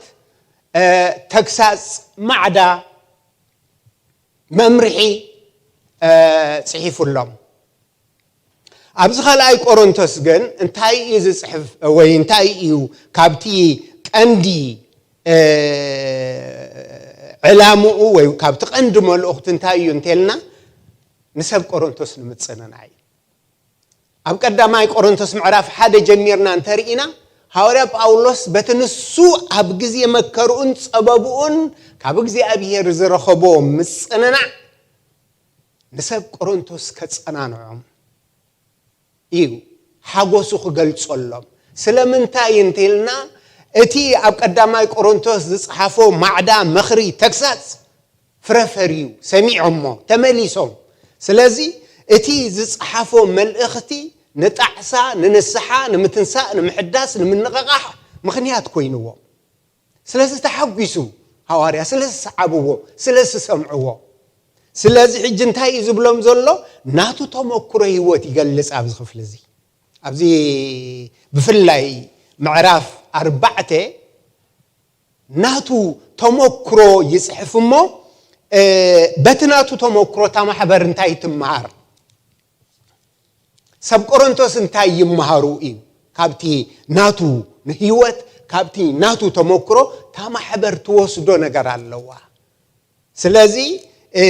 እ፣ ተግሳጽ፣ ማዕዳ፣ መምርሒ፣ እ፣ ጽሒፉሎም። ኣብዚ ካልኣይ ቆሮንቶስ ግን እንታይ እዩ ዝጽሕፍ ወይ እንታይ እዩ ካብቲ ቀንዲ፣ እ፣ ዕላምኡ ወይ ካብቲ ቀንዲ መልእኽቱ እንታይ እዩ እንተልና፣ ንሰብ ቆሮንቶስ ንምጽንናዕ እዩ። ኣብ ቀዳማይ ቆሮንቶስ ምዕራፍ ሓደ ጀሚርና እንተርኢና፣ ሃዋርያ ጳውሎስ በቲ ንሱ ኣብ ግዜ መከርኡን ጸበብኡን ካብ እግዚኣብሔር ዝረኸቦ ምጽንናዕ ንሰብ ቆሮንቶስ ከጸናንዖም እዩ፣ ሓጎሱ ክገልጸሎም። ስለምንታይ እንተኢልና፣ እቲ ኣብ ቀዳማይ ቆሮንቶስ ዝጸሓፎ ማዕዳ፣ ምኽሪ፣ ተግሳጽ ፍረ ፈርዩ፣ ሰሚዖሞ፣ ተመሊሶም። ስለዚ እቲ ዝጸሓፎ መልእኽቲ ንጣዕሳ፣ ንንስሓ፣ ንምትንሳእ፣ ንምሕዳስ፣ ንምንቕቓሕ ምኽንያት ኮይንዎም። ስለዚ ተሓጒሱ ሃዋርያ፣ ስለ ዝሰዓብዎ፣ ስለ ዝሰምዕዎ። ስለዚ ሕጂ እንታይ እዩ ዝብሎም ዘሎ? ናቱ ተመክሮ ህይወት ይገልጽ ኣብዚ ክፍሊ እዚ። ኣብዚ ብፍላይ ምዕራፍ ኣርባዕተ ናቱ ተመክሮ ይጽሕፍ እሞ፣ እ፣ በቲ ናቱ ተመክሮ እታ ማሕበር እንታይ ትመሃር? ሰብ ቆሮንቶስ እንታይ ይመሃሩ እዩ? ካብቲ ናቱ ንህይወት፣ ካብቲ ናቱ ተመክሮ እታ ማሕበር ትወስዶ ነገር ኣለዋ። ስለዚ፣ እ፣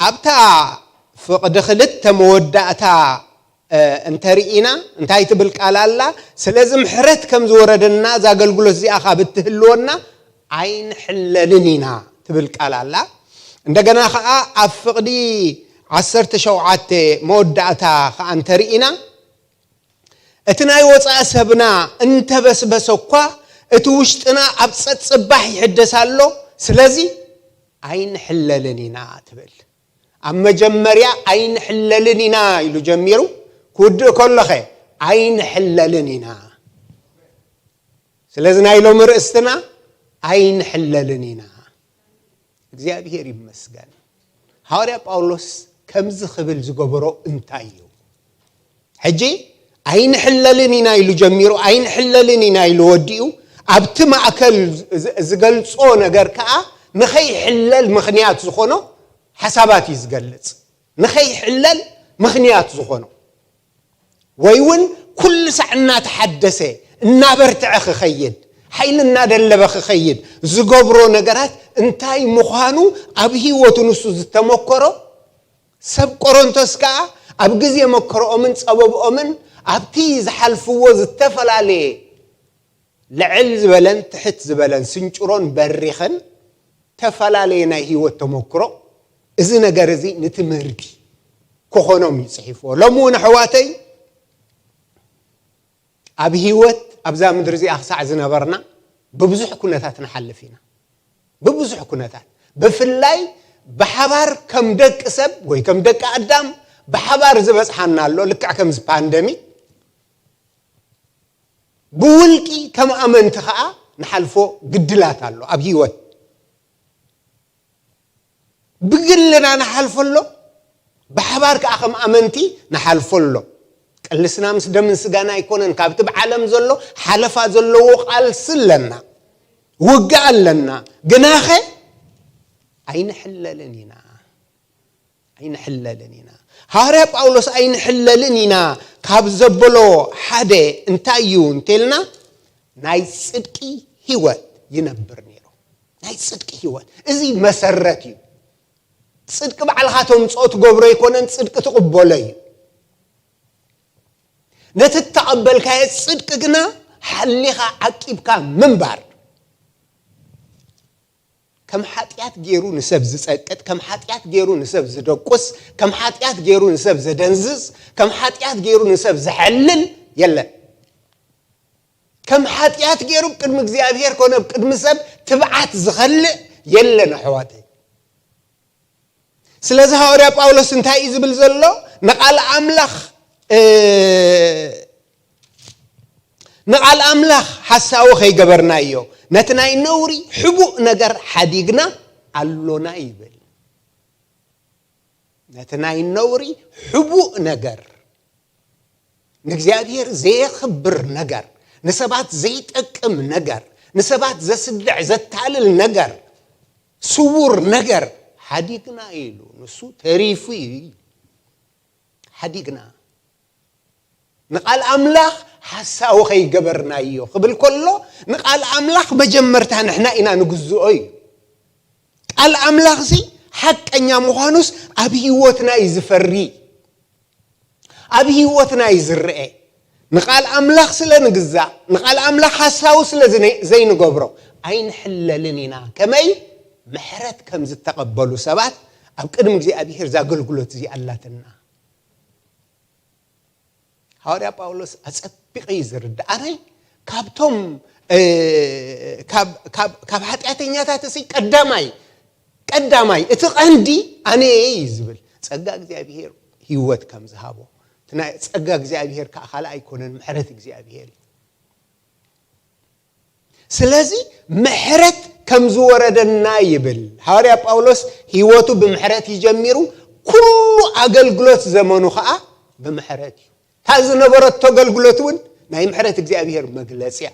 ኣብታ ፍቕዲ ክልተ መወዳእታ፣ እ፣ እንተርኢና እንታይ ትብል ቃል ኣላ? ስለዚ ምሕረት ከም ዝወረደና እዛ ኣገልግሎት እዚኣ ካብ እትህልወና ኣይንሕለልን ኢና ትብል ቃል ኣላ። እንደገና ኸዓ ኣብ ፍቕዲ ዓሰርተ ሸውዓተ መወዳእታ ኸዓ እንተርኢና፣ እቲ ናይ ወጻኢ ሰብና እንተበስበሰ እኳ፣ እቲ ውሽጥና ኣብ ጸጽባሕ ይሕደስ ኣሎ። ስለዚ ኣይንሕለልን ኢና ትብል። ኣብ መጀመርያ ኣይንሕለልን ኢና ኢሉ ጀሚሩ፣ ክውድእ ከሎኸ ኣይንሕለልን ኢና። ስለዚ ናይ ሎሚ ርእስትና ኣይንሕለልን ኢና። እግዚኣብሔር ይመስገን። ሃዋርያ ጳውሎስ ከምዚ ክብል ዝገበሮ እንታይ እዩ? ሕጂ ኣይንሕለልን ኢና ኢሉ ጀሚሩ፣ ኣይንሕለልን ኢና ኢሉ ወዲኡ፣ ኣብቲ ማእከል ዝ-፣ ዝገልጾ ነገር ከኣ ንኸይሕለል ምኽንያት ዝኾኖ ሓሳባት እዩ ዝገልጽ። ንኸይሕለል ምኽንያት ዝኾኖ፣ ወይ እውን ኩሉ ሳዕ እናተሓደሰ፣ እናበርትዐ ክኸይድ፣ ሓይሊ እናደለበ ክኸይድ ዝገብሮ ነገራት እንታይ ምዃኑ ኣብ ህይወቱ ንሱ ዝተመከሮ፣ ሰብ ቆሮንቶስ ከኣ ኣብ ግዜ መከርኦምን ጸበብኦምን ኣብቲ ዝሓልፍዎ ዝተፈላለየ ልዕል ዝበለን ትሕት ዝበለን ስንጭሮን በሪኽን ተፈላለየ ናይ ህይወት ተመክሮ፣ እዚ ነገር እዚ ንትምህርቲ ክኾኖም እዩ ጽሒፍዎ። ሎሚ እውን ኣሕዋተይ፣ ኣብ ህይወት ኣብዛ ምድሪ እዚኣ ክሳዕ ዝነበርና ብብዙሕ ኩነታት ንሓልፍ ኢና። ብብዙሕ ኩነታት፣ ብፍላይ ብሓባር ከም ደቂ ሰብ ወይ ከም ደቂ ኣዳም ብሓባር ዝበጽሓና ኣሎ። ልክዕ ከምዚ ፓንደሚክ፣ ብውልቂ ከም ኣመንቲ ኸዓ ንሓልፎ ግድላት ኣሎ ኣብ ህይወት። ብግልና ንሓልፎ ኣሎ፣ ብሓባር ከኣ ከም ኣመንቲ ንሓልፎ ኣሎ። ቅልስና ምስ ደምን ስጋን ኣይኮነን፣ ካብቲ ብዓለም ዘሎ ሓለፋ ዘለዎ ቃልሲ ኣለና፣ ውግእ ኣለና። ግናኸ ኣይንሕለልን ኢና፣ ኣይንሕለልን ኢና። ሃዋርያ ጳውሎስ ኣይንሕለልን ኢና ካብ ዘበሎ ሓደ እንታይ እዩ እንተልና፣ ናይ ጽድቂ ህይወት ይነብር ነይሩ። ናይ ጽድቂ ህይወት። እዚ መሰረት እዩ። ጽድቂ ባዕልኻ ተምጽኦ ትገብሮ ኣይኮነን፣ ጽድቂ ትቕበሎ እዩ። ነቲ እተቐበልካዮ ጽድቂ ግና ሓሊኻ ዓቂብካ ምንባር። ከም ሓጢኣት ገይሩ ንሰብ ዝጸቅጥ፣ ከም ሓጢኣት ገይሩ ንሰብ ዝደቁስ፣ ከም ሓጢኣት ገይሩ ንሰብ ዘደንዝዝ፣ ከም ሓጢኣት ገይሩ ንሰብ ዘሐልል የለን። ከም ሓጢኣት ገይሩ ቅድሚ እግዚኣብሔር ኮነ ኣብ ቅድሚ ሰብ ትብዓት ዝኸልእ የለን ኣሕዋተይ። ስለዚ ሃዋርያ ጳውሎስ እንታይ እዩ ዝብል ዘሎ? ንቓል ኣምላኽ፣ እ፣ ንቓል ኣምላኽ ሓሳዊ ከይገበርናዮ፣ ነቲ ናይ ነውሪ ሕቡእ ነገር ሓዲግና ኣሎና ይብል። ነቲ ናይ ነውሪ ሕቡእ ነገር፣ ንእግዚኣብሔር ዘየኽብር ነገር፣ ንሰባት ዘይጠቅም ነገር፣ ንሰባት ዘስድዕ ዘታልል ነገር፣ ስዉር ነገር ሓዲግና ኢሉ። ንሱ ተሪፉ እዩ። ሓዲግና። ንቓል ኣምላኽ ሓሳዊ ከይገበርናዮ ክብል ከሎ፣ ንቓል ኣምላኽ መጀመርታ ንሕና ኢና ንግዝኦ እዩ። ቃል ኣምላኽሲ ሓቀኛ ምዃኑስ ኣብ ህይወትና እዩ ዝፈሪ፣ ኣብ ህይወትና እዩ ዝረአ። ንቃል ኣምላኽ ስለ ንግዛእ፣ ንቃል ኣምላኽ ሓሳዊ ስለ ዝነ-፣ ዘይንገብሮ፣ ኣይንሕለልን ኢና። ከመይ? ምሕረት ከም ዝተቐበሉ ሰባት ኣብ ቅድሚ እግዚኣብሔር እዛ ኣገልግሎት እዚኣ ኣላትና። ሃዋርያ ጳውሎስ ኣጸቢቐ እዩ ዝርዳእ። ኣነ ካብቶም፣ እ፣ ካብ፣ ካብ፣ ካብ ሓጢኣተኛታት እሲ ቀዳማይ፣ ቀዳማይ፣ እቲ ቀንዲ ኣነ እየ እዩ ዝብል። ጸጋ እግዚኣብሔር ህይወት ከም ዝሃቦ፣ እቲ ናይ ጸጋ እግዚኣብሔር ከኣ ካልእ ኣይኮነን፣ ምሕረት እግዚኣብሔር እዩ። ስለዚ ምሕረት ከም ዝወረደና ይብል ሃዋርያ ጳውሎስ። ህይወቱ ብምሕረት እዩ ጀሚሩ፣ ኩሉ ኣገልግሎት ዘመኑ ኸኣ ብምሕረት እዩ። እታ ዝነበረቶ ኣገልግሎት እውን ናይ ምሕረት እግዚኣብሔር መግለጺ እያ።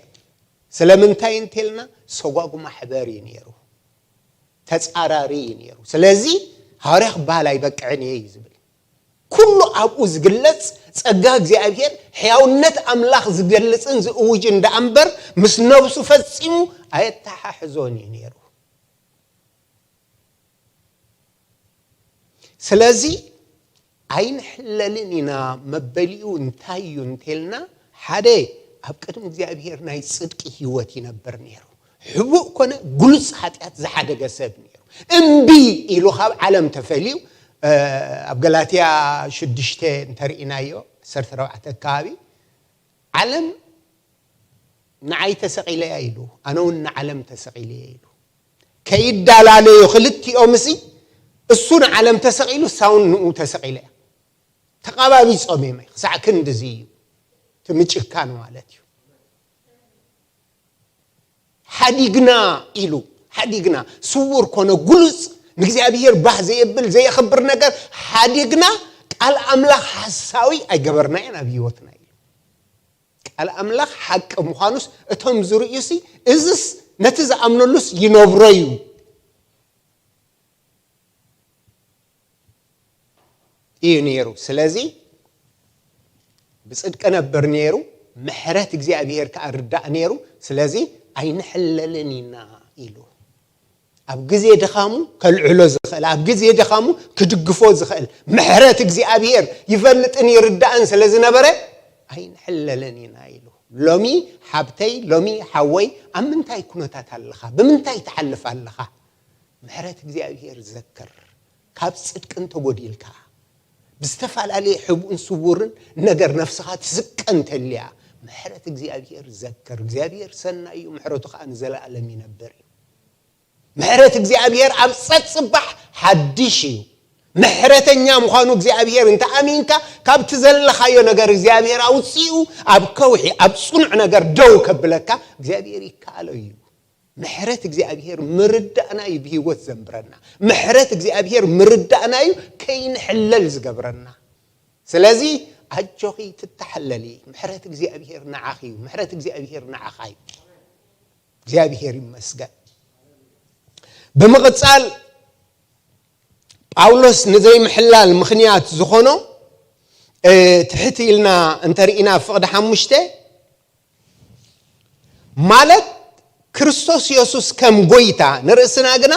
ስለምንታይ እንተልና፣ ሰጓጉ ማሕበር እዩ ነይሩ፣ ተጻራሪ እዩ ነይሩ። ስለዚ ሃዋርያ ክበሃል ኣይበቅዕን እየ እዩ ዝብል። ኩሉ ኣብኡ ዝግለጽ ጸጋ እግዚኣብሔር፣ ሕያውነት ኣምላኽ ዝገልጽን ዝእውጅን ደኣ እምበር፣ ምስ ነብሱ ፈጺሙ ኣየተሓሕዞን እዩ ነይሩ። ስለዚ ኣይንሕለልን ኢና። መበሊኡ እንታይ እዩ እንተልና፣ ሓደ፣ ኣብ ቅድሚ እግዚኣብሔር ናይ ጽድቂ ህይወት ይነብር ነይሩ። ሕቡእ ኮነ ግሉጽ ሓጢኣት ዝሓደገ ሰብ ነይሩ። እምቢ ኢሉ ካብ ዓለም ተፈልዩ፣ እ፣ ኣብ ገላትያ ሽዱሽተ እንተርኢናዮ፣ ዓሰርተ ኣርባዕተ ኣካባቢ፣ ዓለም ንዓይ ተሰቒለ እያ ኢሉ፣ ኣነ እውን ንዓለም ተሰቒለ እየ ኢሉ። ከይዳላለዩ ክልቲኦም እሲ፣ እሱ ንዓለም ተሰቒሉ፣ እሳ እውን ንኡ ተሰቒለ እያ። ተቓባቢጾም እዮም። ክሳዕ ክንድዚ እዩ እቲ ምጭካን ማለት እዩ። ሓዲግና ኢሉ፣ ሓዲግና፣ ስውር ኮነ ግሉጽ፣ ንእግዚኣብሔር ባህ ዘየብል ዘየኽብር ነገር ሓዲግና፣ ቃል ኣምላኽ ሓሳዊ ኣይገበርናዮን ኣብ ህይወትና ኢሉ። ቃል ኣምላኽ ሓቂ ምዃኑስ እቶም ዝርእዩሲ፣ እዝስ ነቲ ዝኣምነሉስ ይነብሮ እዩ እዩ ነይሩ። ስለዚ ብጽድቂ ነብር ነይሩ፣ ምሕረት እግዚኣብሔር ከኣ ርዳእ ነይሩ። ስለዚ ኣይንሕለልን ኢና ኢሉ። ኣብ ግዜ ድኻሙ ከልዕሎ ዝኽእል፣ ኣብ ግዜ ድኻሙ ክድግፎ ዝኽእል ምሕረት እግዚኣብሔር ይፈልጥን ይርዳእን ስለ ዝነበረ ኣይንሕለልን ኢና ኢሉ። ሎሚ ሓብተይ፣ ሎሚ ሓወይ፣ ኣብ ምንታይ ኩነታት ኣለኻ? ብምንታይ ትሓልፍ ኣለኻ? ምሕረት እግዚኣብሔር ዘክር። ካብ ጽድቂ እንተጎዲልካ፣ ብዝተፈላለየ ሕቡእን ስውርን ነገር ነፍስኻ ትስቀ እንተልያ፣ ምሕረት እግዚኣብሔር ዘክር። እግዚኣብሔር ሰናይ እዩ፣ ምሕረቱ ኸኣ ንዘለኣለም ይነብር እዩ። ምሕረት እግዚኣብሔር ኣብ ጸጽባሕ ሓድሽ እዩ። ምሕረተኛ ምዃኑ እግዚኣብሔር እንተ ኣሚንካ፣ ካብቲ ዘለኻዮ ነገር እግዚኣብሔር ኣውጺኡ፣ ኣብ ከውሒ፣ ኣብ ጽኑዕ ነገር ደው ከብለካ እግዚኣብሔር ይከኣሎ እዩ። ምሕረት እግዚኣብሔር ምርዳእና እዩ ብህይወት ዘንብረና። ምሕረት እግዚኣብሔር ምርዳእና እዩ ከይንሕለል ዝገብረና። ስለዚ ኣጆኺ ትተሓለሊ፣ ምሕረት እግዚኣብሔር ንዓኺ እዩ፣ ምሕረት እግዚኣብሔር ንዓኻ እዩ። እግዚኣብሔር ይመስገን። ብምቕጻል ጳውሎስ ንዘይምሕላል ምኽንያት ዝኾኖ፣ እ፣ ትሕት ኢልና እንተርኢና ፍቕዲ ሓሙሽተ ማለት ክርስቶስ የሱስ ከም ጎይታ ንርእስና ግና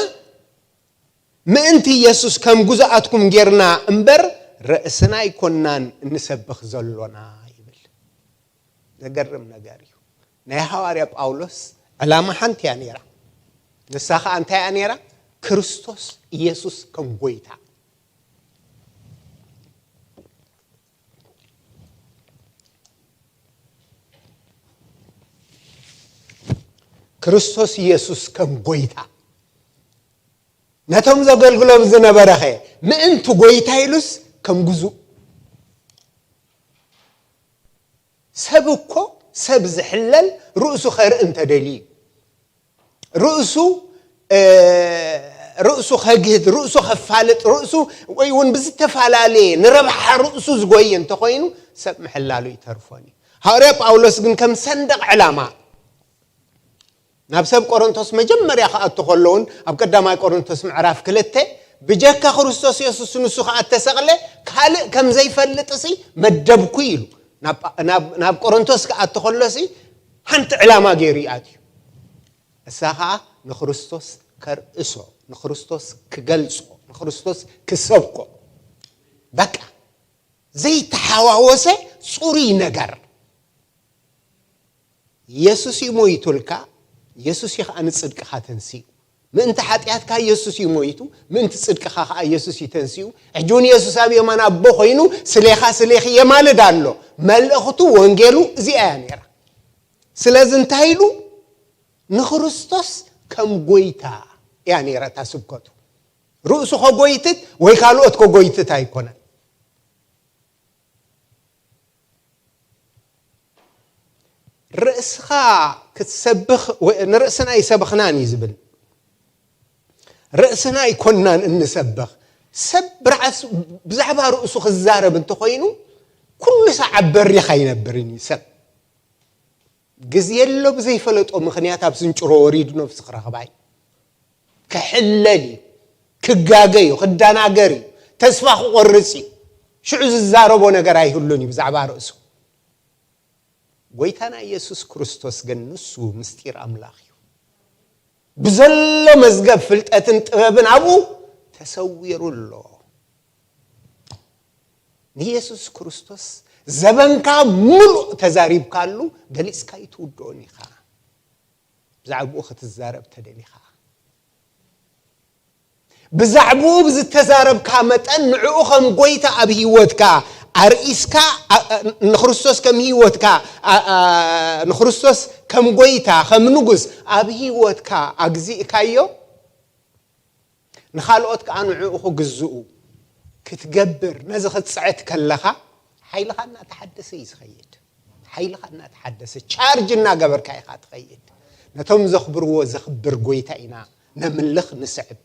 ምእንቲ የሱስ ከም ጉዛኣትኩም ጌርና እምበር ርእስና ኣይኮናን እንሰብኽ ዘሎና ይብል። ዘገርም ነገር እዩ። ናይ ሃዋርያ ጳውሎስ ዕላማ ሓንቲ እያ ነይራ። ንሳ ኸኣ እንታይ እያ ነይራ? ክርስቶስ ኢየሱስ ከም ጎይታ። ክርስቶስ ኢየሱስ ከም ጎይታ። ነቶም ዘገልግሎም ዝነበረኸ ምእንቲ ጎይታ ኢሉስ ከም ግዙእ። ሰብ እኮ ሰብ ዝሕለል ርእሱ ኸርኢ እንተደልዩ እዩ። ርእሱ ርእሱ ኸግህድ፣ ርእሱ ኸፋልጥ፣ ርእሱ ወይ እውን ብዝተፈላለየ ንረብሓ ርእሱ ዝጎይ እንተኾይኑ ሰብ ምሕላሉ ይተርፎን እዩ። ሃዋርያ ጳውሎስ ግን ከም ሰንደቕ ዕላማ ናብ ሰብ ቆሮንቶስ መጀመርያ ክኣቱ ከለውን ኣብ ቀዳማይ ቆሮንቶስ ምዕራፍ ክልተ ብጀካ ክርስቶስ የሱስ ንሱ ከኣ እተሰቕለ ካልእ ከም ዘይፈልጥሲ መደብኩ ኢሉ ናብ ቆሮንቶስ ክኣቱ ከሎሲ ሓንቲ ዕላማ ገይሩ ይኣትዩ። እሳ ኸዓ ንክርስቶስ ከርእሶ፣ ንክርስቶስ ክገልጾ፣ ንክርስቶስ ክሰብኮ። በቃ ዘይተሓዋወሰ ጽሩይ ነገር። የሱስ እዩ ሞይቱልካ፣ የሱስ እዩ ኸዓ ንጽድቅኻ ተንሲኡ። ምእንቲ ሓጢኣትካ የሱስ እዩ ሞይቱ፣ ምእንቲ ጽድቅኻ ኸዓ የሱስ እዩ ተንሲኡ። ሕጂ እውን የሱስ ኣብ የማን ኣቦ ኾይኑ ስሌኻ ስሌኺ የማልድ ኣሎ። መልእኽቱ ወንጌሉ እዚኣ እያ ነይራ። ስለዚ እንታይ ኢሉ? ንክርስቶስ ከም ጎይታ እያ ነይራ እታ ስብከቱ። ርእሱ ከጎይትት ወይ ካልኦት ከጎይትት ኣይኮነን። ርእስኻ ክትሰብኽ ወይ ንርእስና ኣይሰበኽናን እዩ ዝብል። ርእስና ኣይኮናን እንሰብኽ። ሰብ ብርዓስ ብዛዕባ ርእሱ ክዛረብ እንተኾይኑ ኩሉ ሰዓት በሪኽ ኣይነብርን እዩ ሰብ። ግዜ ኣሎ ብዘይፈለጦ ምኽንያት ኣብ ስንጭሮ ወሪዱ ነብሱ ክረኽባ እዩ። ክሕለል እዩ። ክጋገ እዩ። ክደናገር እዩ። ተስፋ ክቆርጽ እዩ። ሽዑ ዝዛረቦ ነገር ኣይህሉን እዩ ብዛዕባ ርእሱ። ጎይታና ኢየሱስ ክርስቶስ ግን ንሱ ምስጢር ኣምላኽ እዩ። ብዘሎ መዝገብ ፍልጠትን ጥበብን ኣብኡ ተሰዊሩ ኣሎ። ንየሱስ ክርስቶስ ዘበንካ ምሉእ ተዛሪብካሉ ገሊጽካ ኣይትውድኦን ኢኻ። ብዛዕባኡ ክትዛረብ ተደሊኻ። ብዛዕባኡ ብዝተዛረብካ መጠን ንዕኡ ከም ጎይታ ኣብ ህይወትካ ኣርኢስካ፣ ኣ-፣ ኣ-፣ ንክርስቶስ ከም ህይወትካ፣ ኣ-፣ ኣ-፣ ንክርስቶስ ከም ጎይታ፣ ከም ንጉስ ኣብ ህይወትካ ኣግዚእካዮ፣ ንኻልኦት ከኣ ንዕኡ ክግዝኡ ክትገብር፣ ነዚ ክትጽዕት ከለኻ፣ ሓይልኻ እናተሓደሰ እዩ ዝኸይድ። ሓይልኻ እናተሓደሰ፣ ቻርጅ እናገበርካ ኢኻ ትኸይድ። ነቶም ዘኽብርዎ ዘኽብር ጎይታ ኢና ነምልኽ፣ ንስዕብ።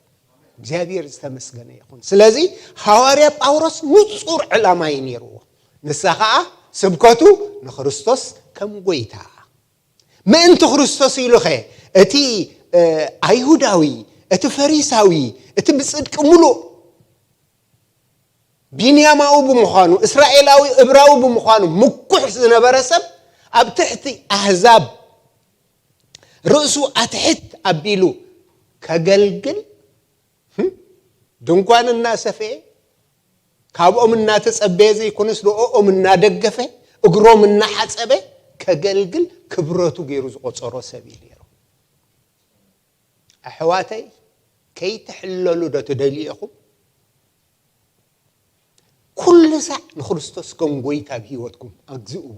እግዚኣብሔር ዝተመስገነ ይኹን። ስለዚ ሃዋርያ ጳውሎስ ንጹር ዕላማ እዩ ነይርዎ። ንሳ ኸኣ ስብከቱ ንክርስቶስ ከም ጎይታ። ምእንቲ ክርስቶስ ኢሉኸ እቲ፣ እ፣ ኣይሁዳዊ፣ እቲ ፈሪሳዊ፣ እቲ ብጽድቂ ምሉእ፣ ቢንያማዊ ብምዃኑ፣ እስራኤላዊ፣ እብራዊ ብምዃኑ ምኩሕ ዝነበረ ሰብ ኣብ ትሕቲ ኣህዛብ ርእሱ ኣትሕት ኣቢሉ ከገልግል፣ ህም፣ ድንኳን እናሰፈየ፣ ካብኦም እናተጸበየ ዘይኮነስ ንዕኦም እናደገፈ፣ እግሮም እናሓጸበ ከገልግል ክብረቱ ገይሩ ዝቖጸሮ ሰብ እዩ ነይሩ። ኣሕዋተይ፣ ከይትሕለሉ ዶ ትደልዩ ኢኹም? ኩሉ ሳዕ ንክርስቶስ ከም ጎይታ ኣብ ህይወትኩም ኣግዝእዎ።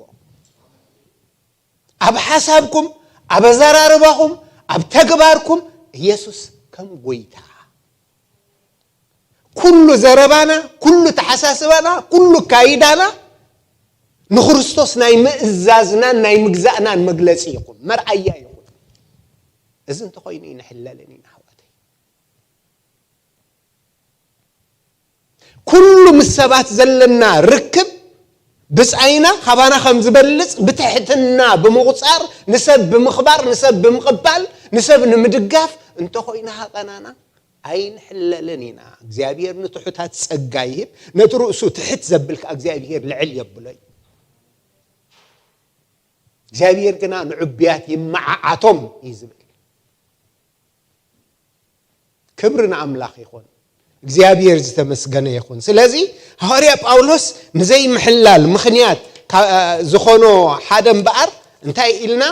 ኣብ ሓሳብኩም፣ ኣብ ኣዘራርባኹም፣ ኣብ ተግባርኩም ኢየሱስ ከም ጎይታ። ኩሉ ዘረባና፣ ኩሉ ተሓሳስባና፣ ኩሉ ካይዳና ንክርስቶስ ናይ ምእዛዝናን ናይ ምግዛእናን መግለጺ ይኹን፣ መርኣያ ይኹን። እዚ እንተኾይኑ እዩ ንሕለልን ኢና ኣሕዋተይ። ኩሉ ምስ ሰባት ዘለና ርክብ ብጻይና ካባና ከም ዝበልጽ ብትሕትና ብምቑጻር፣ ንሰብ ብምኽባር፣ ንሰብ ብምቕባል፣ ንሰብ ንምድጋፍ እንተኾይኑ ሃቐናና ኣይንሕለልን ኢና። እግዚኣብሔር ንትሑታት ጸጋ ይህብ፣ ነቲ ርእሱ ትሕት ዘብል ከኣ እግዚኣብሔር ልዕል የብሎ እዩ። እግዚኣብሔር ግና ንዕቡያት ይመዓዓቶም እዩ ዝብል። ክብሪ ንኣምላኽ ይኹን። እግዚኣብሔር ዝተመስገነ ይኹን። ስለዚ ሃዋርያ ጳውሎስ ንዘይምሕላል ምኽንያት ካ-፣ ዝኾኖ ሓደ እምበኣር እንታይ ኢልና?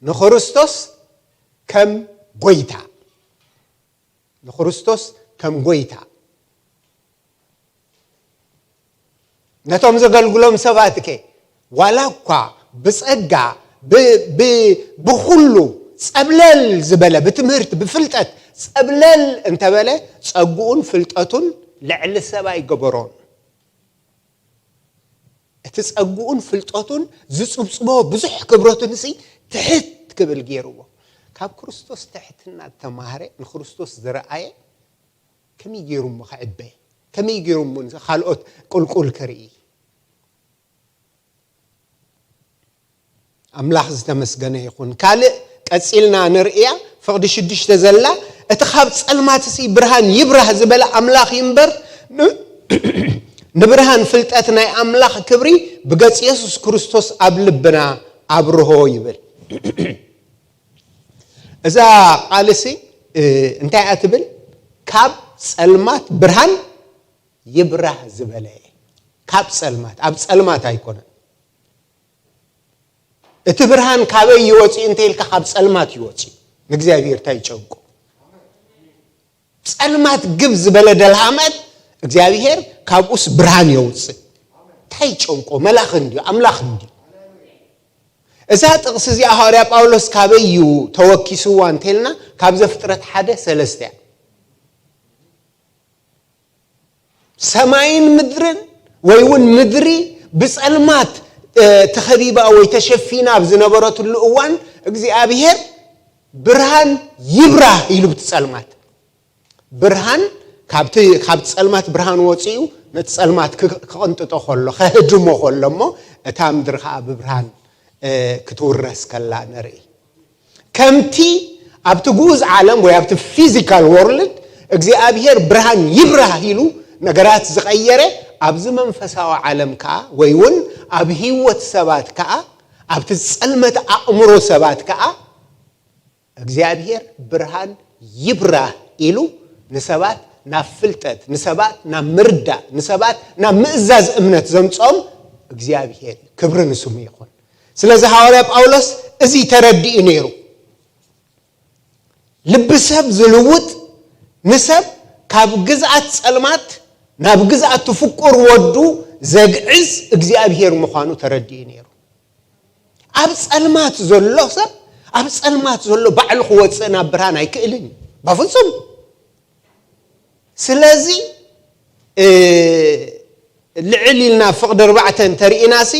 ንክርስቶስ ከም ጎይታ፣ ንክርስቶስ ከም ጎይታ። ነቶም ዘገልግሎም ሰባት ከ ዋላ እኳ ብጸጋ ብ-፣ ብ-፣ ብኹሉ ጸብለል ዝበለ፣ ብትምህርቲ ብፍልጠት ጸብለል እንተበለ፣ ጸግኡን ፍልጠቱን ልዕሊ ሰብ ኣይገበሮን። እቲ ጸግኡን ፍልጠቱን ዝጽብጽቦ ብዙሕ ክብረቱን ሲ ትሕት ክብል ገይርዎ። ካብ ክርስቶስ ትሕትና ዝተማህረ፣ ንክርስቶስ ዝረኣየ ከመይ ገይሩ እሞ ክዕበ? ከመይ ገይሩ እሞ ካልኦት ቁልቁል ክርኢ? ኣምላኽ ዝተመስገነ ይኹን። ካልእ ቀጺልና ንርእያ፣ ፍቕዲ ሽዱሽተ ዘላ፣ እቲ ካብ ጸልማትሲ ብርሃን ይብራህ ዝበለ ኣምላኽ እዩ እምበር፣ ን-፣ ንብርሃን ፍልጠት ናይ ኣምላኽ ክብሪ ብገጽ የሱስ ክርስቶስ ኣብ ልብና ኣብርሆ ይብል። እዛ ቃልሲ፣ እ፣ እንታይ እያ ትብል? ካብ ጸልማት ብርሃን ይብራህ ዝበለ። ካብ ጸልማት፣ ኣብ ጸልማት ኣይኮነን። እቲ ብርሃን ካበይ ይወጽእ እንተ ኢልካ፣ ካብ ጸልማት ይወጽእ። ንእግዚኣብሔር እንታይ ይጨንቆ? ጸልማት ግብ ዝበለ ደልሃመት እግዚኣብሔር ካብኡስ ብርሃን የውጽእ። እንታይ ይጨንቆ? መላኽ እንድዩ፣ ኣምላኽ እንድዩ። እዛ ጥቕሲ እዚኣ ሃዋርያ ጳውሎስ ካበይ እዩ ተወኪስዋ እንተ ኢልና፣ ካብ ዘፍጥረት ሓደ ሰለስተ እያ። ሰማይን ምድርን ወይ እውን ምድሪ ብጸልማት፣ እ፣ ተኸቢባ ወይ ተሸፊና ኣብ ዝነበረትሉ እዋን እግዚኣብሔር ብርሃን ይብራህ ኢሉ ብቲ ጸልማት። ብርሃን ካብቲ፣ ካብ ጸልማት ብርሃን ወጺኡ ነቲ ጸልማት ክ-፣ ክቕንጥጦ ከሎ፣ ከህድሞ ከሎ እሞ እታ ምድሪ ከኣ ብብርሃን፣ እ፣ ክትውረስ ከላ ንርኢ። ከምቲ ኣብቲ ግኡዝ ዓለም ወይ ኣብቲ ፊዚካል ወርልድ እግዚኣብሔር ብርሃን ይብራህ ኢሉ ነገራት ዝቐየረ፣ ኣብዚ መንፈሳዊ ዓለም ከኣ ወይ እውን ኣብ ህይወት ሰባት ከኣ፣ ኣብቲ ጸልመት ኣእምሮ ሰባት ከኣ እግዚኣብሔር ብርሃን ይብራህ ኢሉ ንሰባት ናብ ፍልጠት፣ ንሰባት ናብ ምርዳእ፣ ንሰባት ናብ ምእዛዝ እምነት ዘምጽኦም እግዚኣብሔር እዩ። ክብሪ ንስሙ ይኹን። ስለዚ ሃዋርያ ጳውሎስ እዚ ተረዲኡ ነይሩ። ልቢ ሰብ ዝልውጥ፣ ንሰብ ካብ ግዝኣት ጸልማት ናብ ግዝኣት ፍቁር ወዱ ዘግዕዝ እግዚኣብሔር ምዃኑ ተረዲኡ ነይሩ። ኣብ ጸልማት ዘሎ ሰብ፣ ኣብ ጸልማት ዘሎ ባዕሉ ክወጽእ ናብ ብርሃን ኣይክእልን እዩ። በፍጹም። ስለዚ፣ እ፣ ልዕል ኢልና ፍቕዲ ኣርባዕተ እንተርኢናሲ፣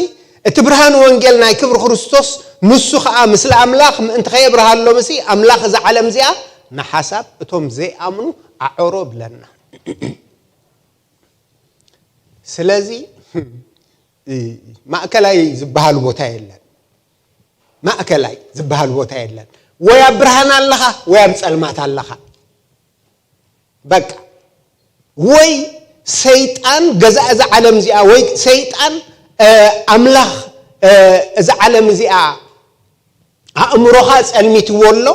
እቲ ብርሃን ወንጌል ናይ ክብሪ ክርስቶስ፣ ንሱ ኸኣ ምስሊ ኣምላኽ ምእንቲ ኸየብርሃሎምሲ፣ ኣምላኽ እዛ ዓለም እዚኣ ንሓሳብ እቶም ዘይኣምኑ ኣዕሮ ብለና። ስለዚ፣ እ፣ ማእከላይ ዝበሃል ቦታ የለን። ማእከላይ ዝበሃል ቦታ የለን። ወይ ኣብ ብርሃን ኣለኻ፣ ወይ ኣብ ጸልማት ኣለኻ። በቃ። ወይ ሰይጣን ገዛ እዛ ዓለም እዚኣ፣ ወይ ሰይጣን፣ እ፣ ኣምላኽ፣ እ፣ እዛ ዓለም እዚኣ ኣእምሮኻ ጸልሚትዎ ኣሎ፣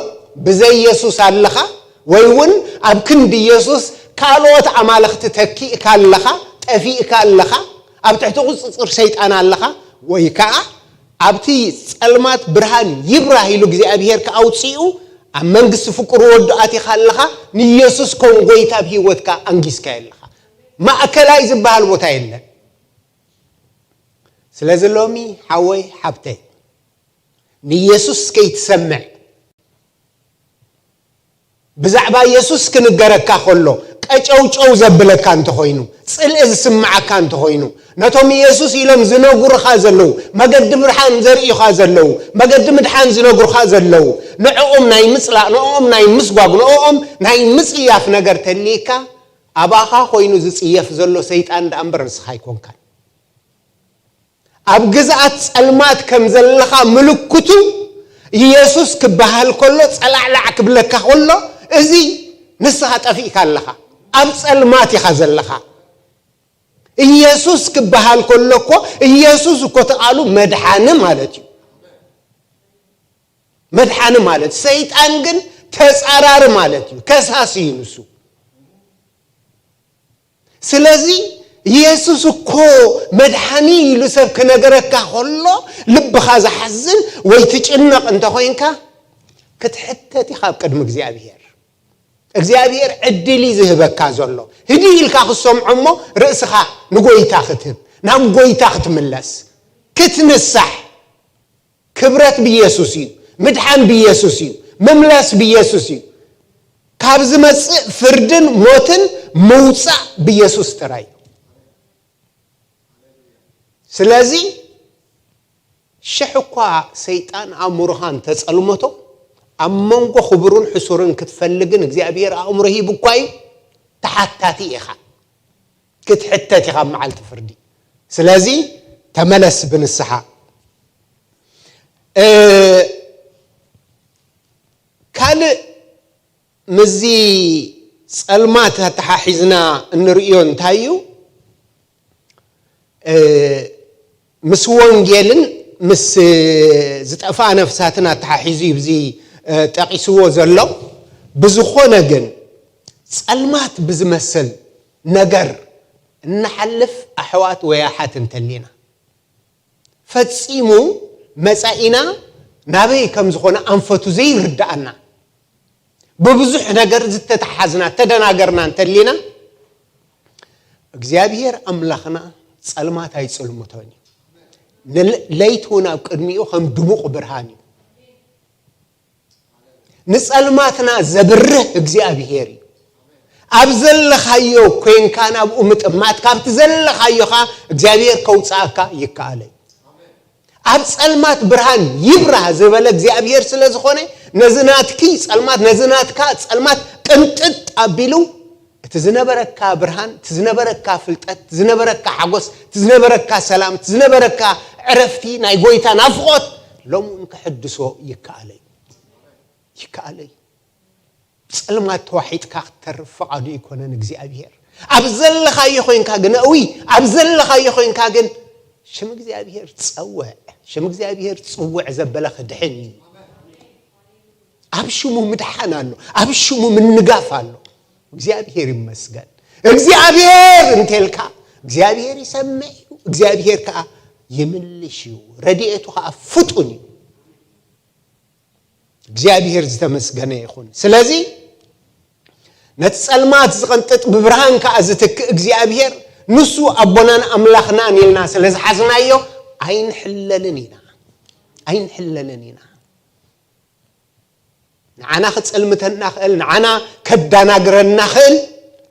ብዘይ የሱስ ኣለኻ፣ ወይ እውን ኣብ ክንዲ የሱስ ካልኦት ኣማልኽቲ ተኪእካ ኣለኻ፣ ጠፊእካ ኣለኻ፣ ኣብ ትሕቲ ቁጽጽር ሰይጣን ኣለኻ፣ ወይ ከኣ ኣብቲ ጸልማት ብርሃን ይብራህ ኢሉ እግዚኣብሔር ከኣውጽኡ ኣብ መንግስቲ ፍቅሩ ወዱ ኣቲኻ ኣለኻ፣ ንኢየሱስ ከም ጎይታ ኣብ ህይወትካ ኣንጊስካ ኣለኻ። ማእከላይ ዝበሃል ቦታ የለን። ስለዚ ሎሚ ሓወይ ሓብተይ፣ ንኢየሱስ ከይትሰምዕ፣ ብዛዕባ ኢየሱስ ክንገረካ ከሎ ቀጨውጨው ዘብለካ እንተኾይኑ፣ ጽልኢ ዝስምዓካ እንተኾይኑ፣ ነቶም ኢየሱስ ኢሎም ዝነግሩኻ ዘለዉ፣ መገዲ ብርሃን ዘርእዩኻ ዘለዉ፣ መገዲ ምድሓን ዝነግሩኻ ዘለዉ፣ ንዕኦም ናይ ምጽላእ፣ ንዕኦም ናይ ምስጓግ፣ ንዕኦም ናይ ምጽያፍ ነገር ተልይካ፣ ኣባኻ ኮይኑ ዝጽየፍ ዘሎ ሰይጣን ደኣ እምበር ንስኻ ኣይኮንካን። ኣብ ግዝኣት ጸልማት ከም ዘለኻ ምልክቱ፣ ኢየሱስ ክበሃል ከሎ፣ ጸላዕላዕ ክብለካ ከሎ፣ እዚ ንስኻ ጠፊእካ ኣለኻ። ኣብ ጸልማት ኢኻ ዘለኻ። ኢየሱስ ክበሃል ከሎ እኮ፣ ኢየሱስ እኮ እቲ ቃሉ መድሓኒ ማለት እዩ። መድሓኒ ማለት። ሰይጣን ግን ተጻራሪ ማለት እዩ፣ ከሳሲ እዩ ንሱ። ስለዚ የሱስ እኮ መድሓኒ ኢሉ ሰብ ክነገረካ ከሎ፣ ልብኻ ዝሓዝን ወይ ትጭነቕ እንተኾይንካ፣ ክትሕተት ኢኻ ኣብ ቅድሚ እግዚኣብሔር። እግዚኣብሔር ዕድል እዩ ዝህበካ ዘሎ። ህድእ ኢልካ ክትሰምዖ እሞ፣ ርእስኻ ንጎይታ ክትህብ፣ ናብ ጎይታ ክትምለስ፣ ክትንሳሕ። ክብረት ብኢየሱስ እዩ። ምድሓን ብኢየሱስ እዩ። ምምላስ ብኢየሱስ እዩ። ካብ ዝመጽእ ፍርድን ሞትን ምውጻእ ብኢየሱስ ጥራይ እዩ። ስለዚ ሽሕ እኳ ሰይጣን ኣእምሮኻ እንተጸልመቶ፣ ኣብ መንጎ ክቡርን ሕሱርን ክትፈልግን እግዚኣብሔር ኣእምሮ ሂቡ እኳ እዩ፣ ተሓታቲ ኢኻ። ክትሕተት ኢኻ ኣብ መዓልቲ ፍርዲ። ስለዚ ተመለስ ብንስሓ። እ፣ ካልእ ምስዚ ጸልማት ኣተሓሒዝና እንርእዮ እንታይ እዩ? እ፣ ምስ ወንጌልን ምስ ዝጠፍኣ ነፍሳትን ኣተሓሒዙ እዩ ብዚ፣ እ፣ ጠቒስዎ ዘሎ። ብዝኾነ ግን ጸልማት ብዝመስል ነገር እንሓልፍ ኣሕዋት ወይ ኣሓት እንተሊና፣ ፈጺሙ መጻኢና ናበይ ከም ዝኾነ ኣንፈቱ ዘይርድኣና፣ ብብዙሕ ነገር ዝተተሓዝና፣ ተደናገርና እንተሊና፣ እግዚኣብሔር ኣምላኽና ጸልማት ኣይጽልምቶን እዩ። ንለ-፣ ለይቲ እውን ኣብ ቅድሚኡ ከም ድሙቕ ብርሃን እዩ። ንጸልማትና ዘብርህ እግዚኣብሔር እዩ። ኣብ ዘለኻዮ ኮይንካ ናብኡ ምጥማት፣ ካብቲ ዘለኻዮ ኸኣ እግዚኣብሔር ከውጽኣካ ይከኣል እዩ። ኣብ ጸልማት ብርሃን ይብራህ ዝበለ እግዚኣብሔር ስለ ዝኾነ፣ ነዚ ናትኪ ጸልማት፣ ነዚ ናትካ ጸልማት ቅንጥጥ ኣቢሉ፣ እቲ ዝነበረካ ብርሃን፣ እቲ ዝነበረካ ፍልጠት፣ እቲ ዝነበረካ ሓጎስ፣ እቲ ዝነበረካ ሰላም፣ እቲ ዝነበረካ ዕረፍቲ፣ ናይ ጎይታ ናፍቖት፣ ሎምውን ክሕድሶ ይከኣል እዩ። ይከኣል እዩ። ጸልማት ተዋሒጥካ ክትተርፍ ፍቓዱ ኣይኮነን እግዚኣብሔር። ኣብ ዘለኻዮ ኮይንካ ግን፣ እውይ፣ ኣብ ዘለኻዮ ኮይንካ ግን ሽም እግዚኣብሔር ጸውዕ። ሽም እግዚኣብሔር ጽውዕ ዘበለ ክድሕን እዩ። ኣብ ሽሙ ምድሓን ኣሎ። ኣብ ሽሙ ምንጋፍ ኣሎ። እግዚኣብሔር ይመስገን። እግዚኣብሔር እንተልካ፣ እግዚኣብሔር ይሰምዕ እዩ። እግዚኣብሔር ከኣ ይምልሽ እዩ። ረድኤቱ ከኣ ፍጡን እዩ። እግዚኣብሔር ዝተመስገነ ይኹን። ስለዚ ነቲ ጸልማት ዝቐንጥጥ ብብርሃን ከኣ ዝትክእ እግዚኣብሔር ንሱ ኣቦናን ኣምላኽናን ኢልና ስለ ዝሓዝናዮ ኣይንሕለልን ኢና። ኣይንሕለልን ኢና። ንዓና ክጸልምተና ክእል፣ ንዓና ከዳናግረና ክእል፣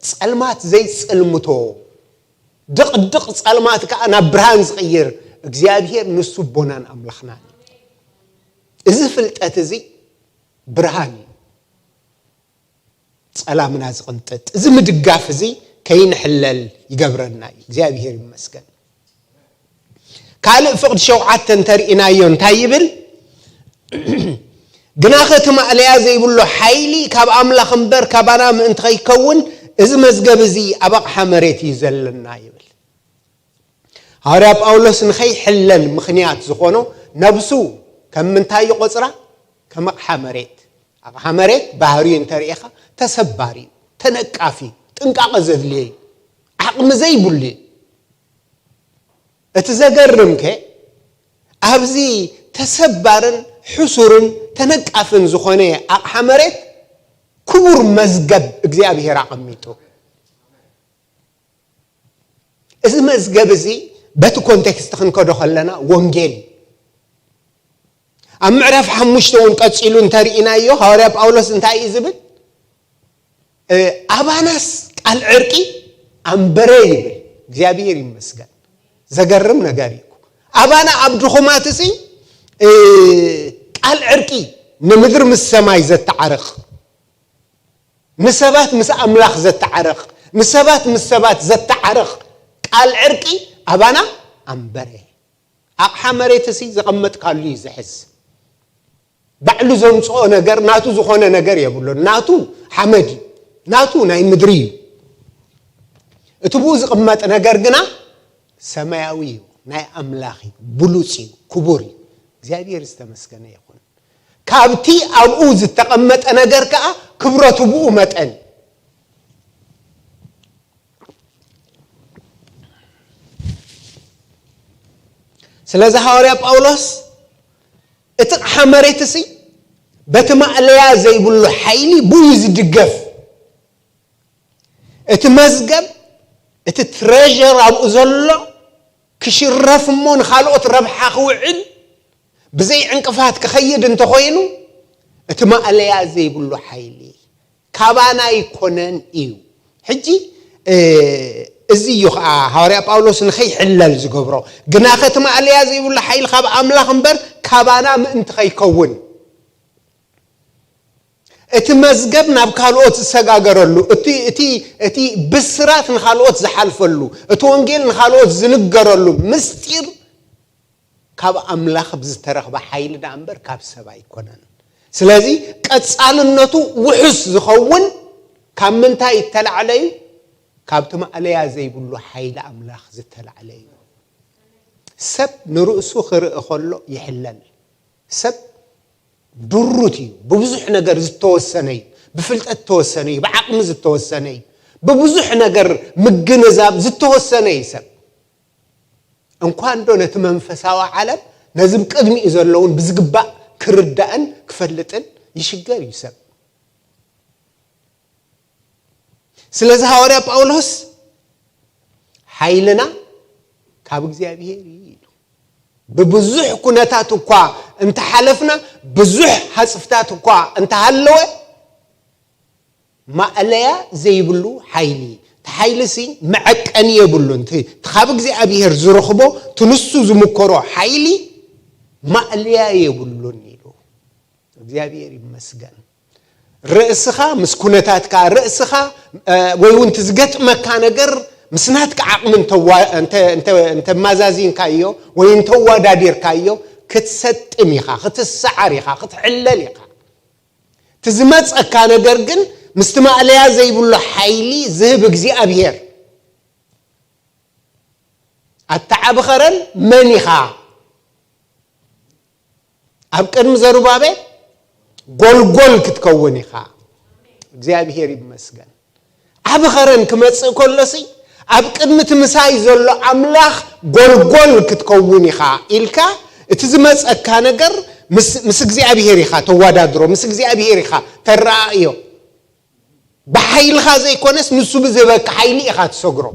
ጸልማት ዘይጸልምቶ ድቕድቕ ጸልማት ከኣ ናብ ብርሃን ዝቕይር እግዚኣብሔር ንሱ ኣቦናን ኣምላኽናን እዩ። እዚ ፍልጠት እዚ ብርሃን እዩ። ጸላምና ዝቕንጥጥ፣ እዚ ምድጋፍ እዚ ከይንሕለል ይገብረና እዩ። እግዚኣብሔር ይመስገን። ካልእ ፍቕዲ ሸውዓተ እንተርኢናዮ እንታይ ይብል? ግናኸ እቲ ማእለያ ዘይብሉ ሓይሊ ካብ ኣምላኽ እምበር ካባና ምእንቲ ከይከውን፣ እዚ መዝገብ እዚ ኣብ ኣቕሓ መሬት እዩ ዘለና ይብል። ሃዋርያ ጳውሎስ ንኸይሕለል ምኽንያት ዝኾኖ፣ ነብሱ ከም ምንታይ ይቖጽራ? ከም ኣቕሓ መሬት። ኣቕሓ መሬት ባህሪኡ እንተርኢኻ ተሰባሪ እዩ፣ ተነቃፊ እዩ፣ ጥንቃቐ ዘድልዮ እዩ፣ ዓቕሚ ዘይብሉ እዩ። እቲ ዘገርምከ ኣብዚ ተሰባርን ሕሱርን ተነቃፍን ዝኾነ ኣቕሓ መሬት ክቡር መዝገብ እግዚኣብሔር ኣቐሚጡ። እዚ መዝገብ እዚ በቲ ኮንቴክስት ክንከዶ ከለና ወንጌል እዩ። ኣብ ምዕራፍ ሓሙሽተ እውን ቀጺሉ እንተርኢናዮ ሃዋርያ ጳውሎስ እንታይ እዩ ዝብል? እ፣ ኣባናስ ቃል ዕርቂ ኣንበረ ይብል። እግዚኣብሔር ይመስገን። ዘገርም ነገር እዩ። ኣባና ኣብ ድኹማት እዚ፣ እ፣ ቃል ዕርቂ ንምድሪ ምስ ሰማይ ዘተዓርቕ፣ ንሰባት ምስ ኣምላኽ ዘተዓርቕ፣ ንሰባት ምስ ሰባት ዘተዓርቕ ቃል ዕርቂ ኣባና ኣንበረ። ኣቕሓ መሬት እዚ ዘቐመጥካሉ እዩ ዝሕዝ። ባዕሉ ዘምጽኦ ነገር፣ ናቱ ዝኾነ ነገር የብሉን። ናቱ ሓመድ እዩ። ናቱ ናይ ምድሪ እዩ። እቲ ብኡ ዝቕመጥ ነገር ግና ሰማያዊ እዩ፣ ናይ ኣምላኽ እዩ፣ ብሉጽ እዩ፣ ክቡር እዩ። እግዚኣብሔር ዝተመስገነ ይኹን። ካብቲ ኣብኡ ዝተቐመጠ ነገር ከኣ ክብረቱ ብኡ መጠን። ስለዚ ሃዋርያ ጳውሎስ እቲ ቕሓ መሬትሲ በቲ ማእለያ ዘይብሉ ሓይሊ ብኡ እዩ ዝድገፍ። እቲ መዝገብ፣ እቲ ትሬር ኣብኡ ዘሎ ክሽረፍ እሞ ንኻልኦት ረብሓ ክውዕል ብዘይ ዕንቅፋት ክኸይድ እንተኾይኑ፣ እቲ ማእለያ ዘይብሉ ሓይሊ ካባና ኣይኮነን እዩ። ሕጂ እዚ እዩ ከዓ ሃዋርያ ጳውሎስ ንኸይሕለል ዝገብሮ፣ ግናኸ እቲ ማእለያ ዘይብሉ ሓይሊ ካብ ኣምላኽ እምበር ካባና ምእንቲ ከይከውን፣ እቲ መዝገብ ናብ ካልኦት ዝሰጋገረሉ፣ እቲ እቲ እቲ ብስራት ንኻልኦት ዝሓልፈሉ፣ እቲ ወንጌል ንኻልኦት ዝንገረሉ ምስጢር ካብ ኣምላኽ ብዝተረኽበ ሓይሊ ደኣ እምበር ካብ ሰብ ኣይኮነን። ስለዚ ቀጻልነቱ ውሑስ ዝኸውን ካብ ምንታይ እተላዕለ እዩ? ካብቲ ማእለያ ዘይብሉ ሓይሊ ኣምላኽ ዝተላዕለ እዩ። ሰብ ንርእሱ ክርኢ ከሎ ይሕለል። ሰብ ድሩት እዩ። ብብዙሕ ነገር ዝተወሰነ እዩ። ብፍልጠት ዝተወሰነ እዩ። ብዓቕሚ ዝተወሰነ እዩ። ብብዙሕ ነገር ምግንዛብ ዝተወሰነ እዩ ሰብ። እንኳን ዶ ነቲ መንፈሳዊ ዓለም፣ ነዚ ቅድሚኡ ዘለውን ብዝግባእ ክርዳእን ክፈልጥን ይሽገር እዩ ሰብ። ስለዚ ሃዋርያ ጳውሎስ ሓይልና ካብ እግዚኣብሔር እዩ ኢሉ። ብብዙሕ ኩነታት እኳ እንተሓለፍና፣ ብዙሕ ሃጽፍታት እኳ እንተሃለወ፣ ማእለያ ዘይብሉ ሓይሊ፣ እቲ ሓይሊ ሲ መዐቀኒ የብሉን። እቲ እቲ ካብ እግዚኣብሔር ዝረኽቦ፣ እቲ ንሱ ዝምከሮ ሓይሊ ማእለያ የብሉን ኢሉ። እግዚኣብሔር ይመስገን። ርእስኻ ምስ ኩነታትካ፣ ርእስኻ፣ እ፣ ወይ እውን እቲ ዝገጥመካ ነገር ምስ ናትካ ዓቕሚ እንተዋ-፣ እንተ-፣ እንተ-፣ እንተማዛዚንካዮ ወይ እንተዋዳዲርካዮ፣ ክትሰጥም ኢኻ፣ ክትሰዓር ኢኻ፣ ክትሕለል ኢኻ። እቲ ዝመጸካ ነገር ግን ምስቲ ማእለያ ዘይብሉ ሓይሊ ዝህብ እግዚኣብሔር። ኣታ ዓቢ ኸረን መን ኢኻ? ኣብ ቅድሚ ዘሩባቤል ጎልጎል ክትከውን ኢኻ። እግዚኣብሔር ይመስገን። ዓቢ ኸረን ክመጽእ ከሎሲ፣ ኣብ ቅድሚ እቲ ምሳይ ዘሎ ኣምላኽ ጎልጎል ክትከውን ኢኻ ኢልካ፣ እቲ ዝመጸካ ነገር ምስ፣ ምስ እግዚኣብሔር ኢኻ ተወዳድሮ፣ ምስ እግዚኣብሔር ኢኻ ተረኣእዮ። ብሓይልኻ ዘይኮነስ፣ ንሱ ብዝህበካ ሓይሊ ኢኻ ትሰግሮ።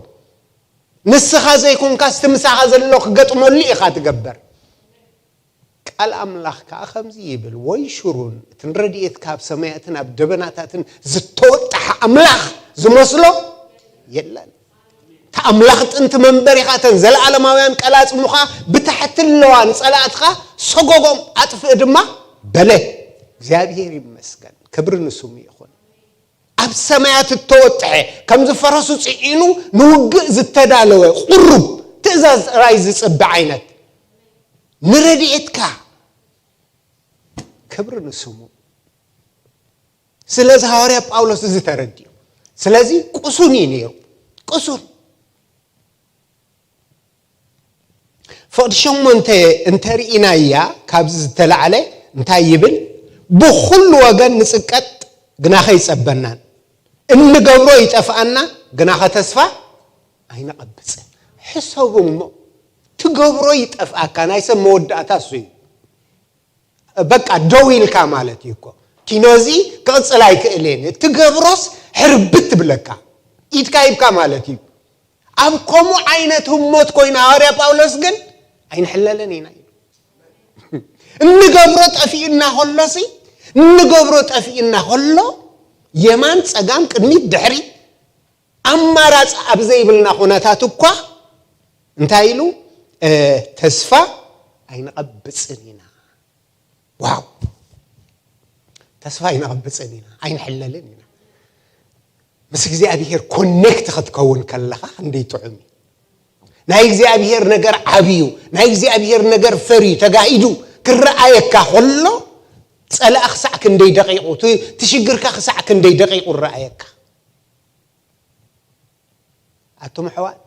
ንስኻ ዘይኮንካስ፣ እቲ ምሳኻ ዘሎ ክገጥመሉ ኢኻ ትገብር። ቃል ኣምላኽ ከኣ ከምዚ ይብል፣ "ወይ ሽሩን፣ እቲ ንረድኤትካ ኣብ ሰማያትን ኣብ ደበናታትን ዝተወጠሐ ኣምላኽ ዝመስሎ የለን። እቲ ኣምላኽ ጥንቲ መንበሪኻ፣ እተን ዘለኣለማውያን ቀላጽሙኻ ብታሕቲ ኣለዋ፣ ንጸላእትኻ ሰጎጎም ኣጥፍእ ድማ በለ።" እግዚኣብሔር ይመስገን፣ ክብሪ ንስሙ ይኹን። ኣብ ሰማያት እተወጥሐ፣ ከም ዝፈረሱ ጽዒኑ ንውግእ ዝተዳለወ፣ ቁሩብ ትእዛዝ ጥራይ ዝጽበ ዓይነት፣ ንረድኤትካ፣ ክብሪ ንስሙ። ስለዚ ሃዋርያ ጳውሎስ እዚ ተረዲኡ። ስለዚ ቅሱን እዩ ነይሩ። ቅሱን። ፍቕዲ ሸሞንተ እንተርኢናያ፣ ካብዚ ዝተላዕለ እንታይ ይብል? "ብኹሉ ወገን ንጽቀጥ፣ ግናኸ ይጸበናን። እንገብሮ ይጠፍኣና፣ ግናኸ ተስፋ ኣይነቐብጽን።" ሕሰቡ እሞ፣ ትገብሮ ይጠፍኣካ፣ ናይ ሰብ መወዳእታ እሱ እዩ። በቃ ደው ኢልካ ማለት እዩ እኮ። ኪኖዚ ክቕጽል ኣይክእልን። ትገብሮስ ሕርብት ትብለካ። ኢድካ ሂብካ ማለት እዩ። ኣብ ከምኡ ዓይነት ህሞት ኮይኑ ሃዋርያ ጳውሎስ ግን ኣይንሕለልን ኢና ኢሉ። እንገብሮ ጠፊኡና ከሎሲ፣ እንገብሮ ጠፊኡና ከሎ፣ የማን ጸጋም፣ ቅድሚት ድሕሪት፣ ኣማራጺ ኣብ ዘይብልና ኩነታት እኳ እንታይ ኢሉ? እ፣ "ተስፋ ኣይንቐብጽን ኢና።" ዋው! ተስፋ ኣይነቐብጽን ኢና፣ ኣይንሕለልን ኢና። ምስ እግዚኣብሔር ኮኔክት ክትከውን ከለኻ ክንደይ ጥዑም እዩ። ናይ እግዚኣብሔር ነገር ዓብዩ፣ ናይ እግዚኣብሔር ነገር ፈርዩ፣ ተጋሂዱ ክረኣየካ ከሎ፣ ጸላኢ ክሳዕ ክንደይ ደቂቑ፣ እቲ፣ እቲ ሽግርካ ክሳዕ ክንደይ ደቂቑ ይረኣየካ። ኣቱም ኣሕዋት፣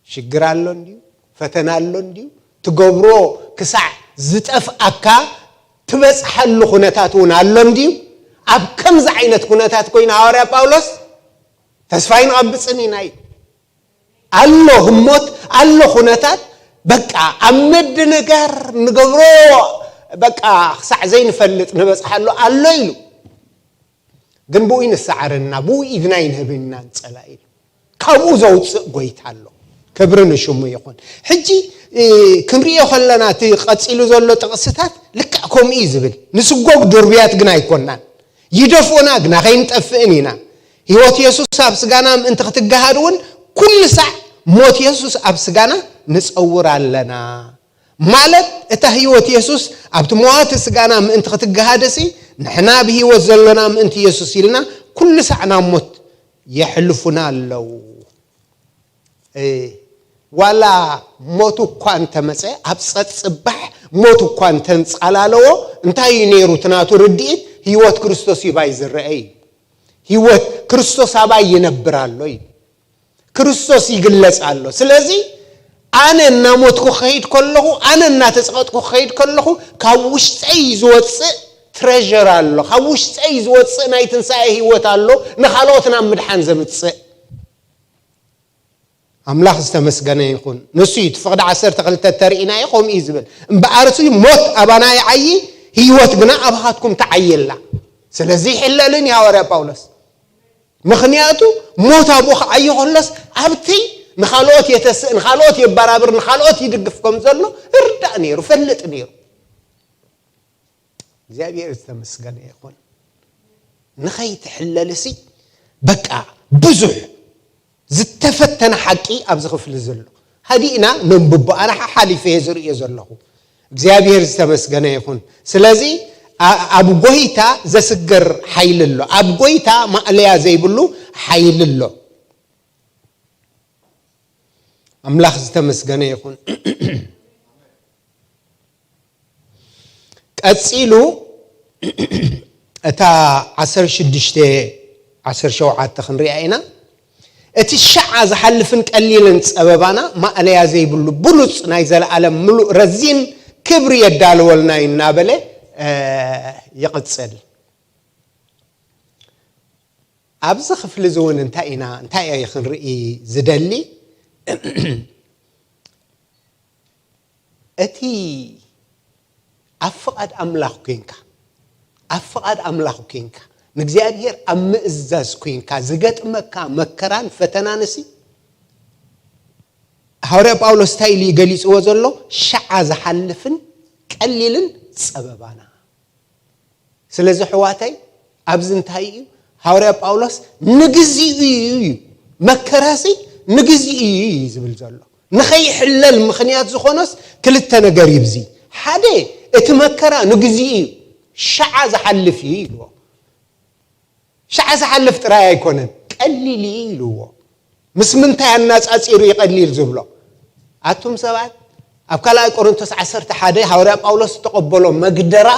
ሽግር ኣሎ እንድዩ፣ ፈተና ኣሎ እንድዩ፣ ትገብሮ ክሳዕ ዝጠፍኣካ ትበጽሓሉ ኩነታት እውን ኣሎ እንድዩ። ኣብ ከምዚ ዓይነት ኩነታት ኮይኑ ሃዋርያ ጳውሎስ ተስፋ ኣይንቐብጽን ኢና እዩ። ኣሎ ህሞት፣ ኣሎ ኩነታት፣ በቃ ኣብ ምድንጋር ንገብሮ፣ በቃ ክሳዕ ዘይንፈልጥ ንበጽሓሉ ኣሎ ኢሉ። ግን ብኡ ይንሰዓረና፣ ብኡ ኢድና ይንህብና ንጸላ ኢሉ። ካብኡ ዘውፅእ ጎይታ ኣሎ። ክብሪ ንሽሙ ይኹን። ሕጂ ክንሪኦ ከለና እቲ ቀፂሉ ዘሎ ጥቕስታት ልክዕ ከምኡ እዩ ዝብል። ንስጎግ ድርብያት ግን ኣይኮናን። ይደፍኡና ግና ከይንጠፍእን ኢና። ህይወት የሱስ ኣብ ስጋና ምእንቲ ክትገሃድ እውን ኩሉ ሳዕ ሞት የሱስ ኣብ ስጋና ንፀውር ኣለና። ማለት እታ ህይወት የሱስ ኣብቲ መዋቲ ስጋና ምእንቲ ክትገሃደሲ ንሕና ብህይወት ዘሎና ምእንቲ የሱስ ኢልና ኩሉ ሳዕ ናብ ሞት የሕልፉና ኣለዉ። ዋላ ሞት እኳ እንተመፀ፣ ኣብ ፀፅባሕ ሞት እኳ እንተንፃላለዎ፣ እንታይ እዩ ነይሩ እቲ ናቱ ርድኢት? ህይወት ክርስቶስ ይባይ ዝረአ እዩ። ህይወት ክርስቶስ ኣባይ ይነብር ኣሎ እዩ። ክርስቶስ ይግለጽ ኣሎ። ስለዚ ኣነ እናሞትኩ ክኸይድ ከለኹ፣ ኣነ እናተጸቐጥኩ ክኸይድ ከለኹ፣ ካብ ውሽጠይ ዝወጽእ ትሬዥር ኣሎ። ካብ ውሽጠይ ዝወጽእ ናይ ትንሳኤ ህይወት ኣሎ። ንኻልኦት ናብ ምድሓን ዘምጽእ ኣምላኽ ዝተመስገነ ይኹን። ንሱ እዩ። እቲ ፍቕዲ ዓሰርተ ክልተ ተርእይና እዩ ከምኡ እዩ ዝብል። እምበኣር እሱ ሞት ኣባና ይዓዪ፣ ህይወት ግና ኣባኻትኩም ትዓየላ። ስለዚ ይሕለልን እዩ ሃዋርያ ጳውሎስ። ምኽንያቱ ሞት ኣብኡ ክዓዮ ከሎስ ኣብቲ ንኻልኦት የተስእ፣ ንኻልኦት የበራብር፣ ንኻልኦት ይድግፍ ከም ዘሎ እርዳእ ነይሩ፣ ፈልጥ ነይሩ። እግዚኣብሔር ዝተመስገነ ይኹን። ንኸይትሕለልሲ በቃ ብዙሕ ዝተፈተነ ሓቂ ኣብዚ ክፍሊ ዘሎ ሃዲእና ነንብቦ። ኣነ ሓሓሊፈ እየ ዝርእዮ ዘለኹ። እግዚኣብሔር ዝተመስገነ ይኹን። ስለዚ ኣብ ጎይታ ዘስገር ሓይሊ ኣሎ። ኣብ ጎይታ ማእለያ ዘይብሉ ሓይሊ ኣሎ። ኣምላኽ ዝተመስገነ ይኹን። ቀጺሉ እታ ዓሰርተ ሽዱሽተ ዓሰርተ ሸውዓተ ክንሪኣ ኢና። እቲ ሸዓ ዝሓልፍን ቀሊልን ጸበባና ማእለያ ዘይብሉ ብሉጽ ናይ ዘለኣለም ምሉእ ረዚን ክብሪ የዳልወልና እዩ እናበለ ይቕጽል። ኣብዚ ክፍሊ እዚ እውን እንታይ ኢና እንታይ እየ ክንርኢ ዝደሊ? እቲ ኣብ ፍቓድ ኣምላኽ ኮንካ ኣብ ፍቓድ ኣምላኽ ኮንካ ንእግዚኣብሔር ኣብ ምእዛዝ ኮንካ ዝገጥመካ መከራን ፈተናንሲ፣ ሃዋርያ ጳውሎስ እንታይ ኢሉ ገሊጽዎ ዘሎ? ሸዓ ዝሓልፍን ቀሊልን ጸበባና። ስለዚ ኣሕዋተይ ኣብዚ እንታይ እዩ ሃዋርያ ጳውሎስ ንግዚኡ እዩ እዩ መከራሲ ንግዚኡ እዩ እዩ ዝብል ዘሎ። ንኸይሕለል ምኽንያት ዝኾኖስ ክልተ ነገር ይብዚ። ሓደ እቲ መከራ ንግዚኡ እዩ፣ ሸዓ ዝሓልፍ እዩ ይብልዎ። ሸዓ ዝሓልፍ ጥራይ ኣይኮነን፣ ቀሊል እዩ ይልዎ። ምስ ምንታይ ኣናጻጺሩ እዩ ቀሊል ዝብሎ? ኣቱም ሰባት ኣብ ካልኣይ ቆሮንቶስ ዓሰርተ ሓደ ሃዋርያ ጳውሎስ ዝተቐበሎ መግደራ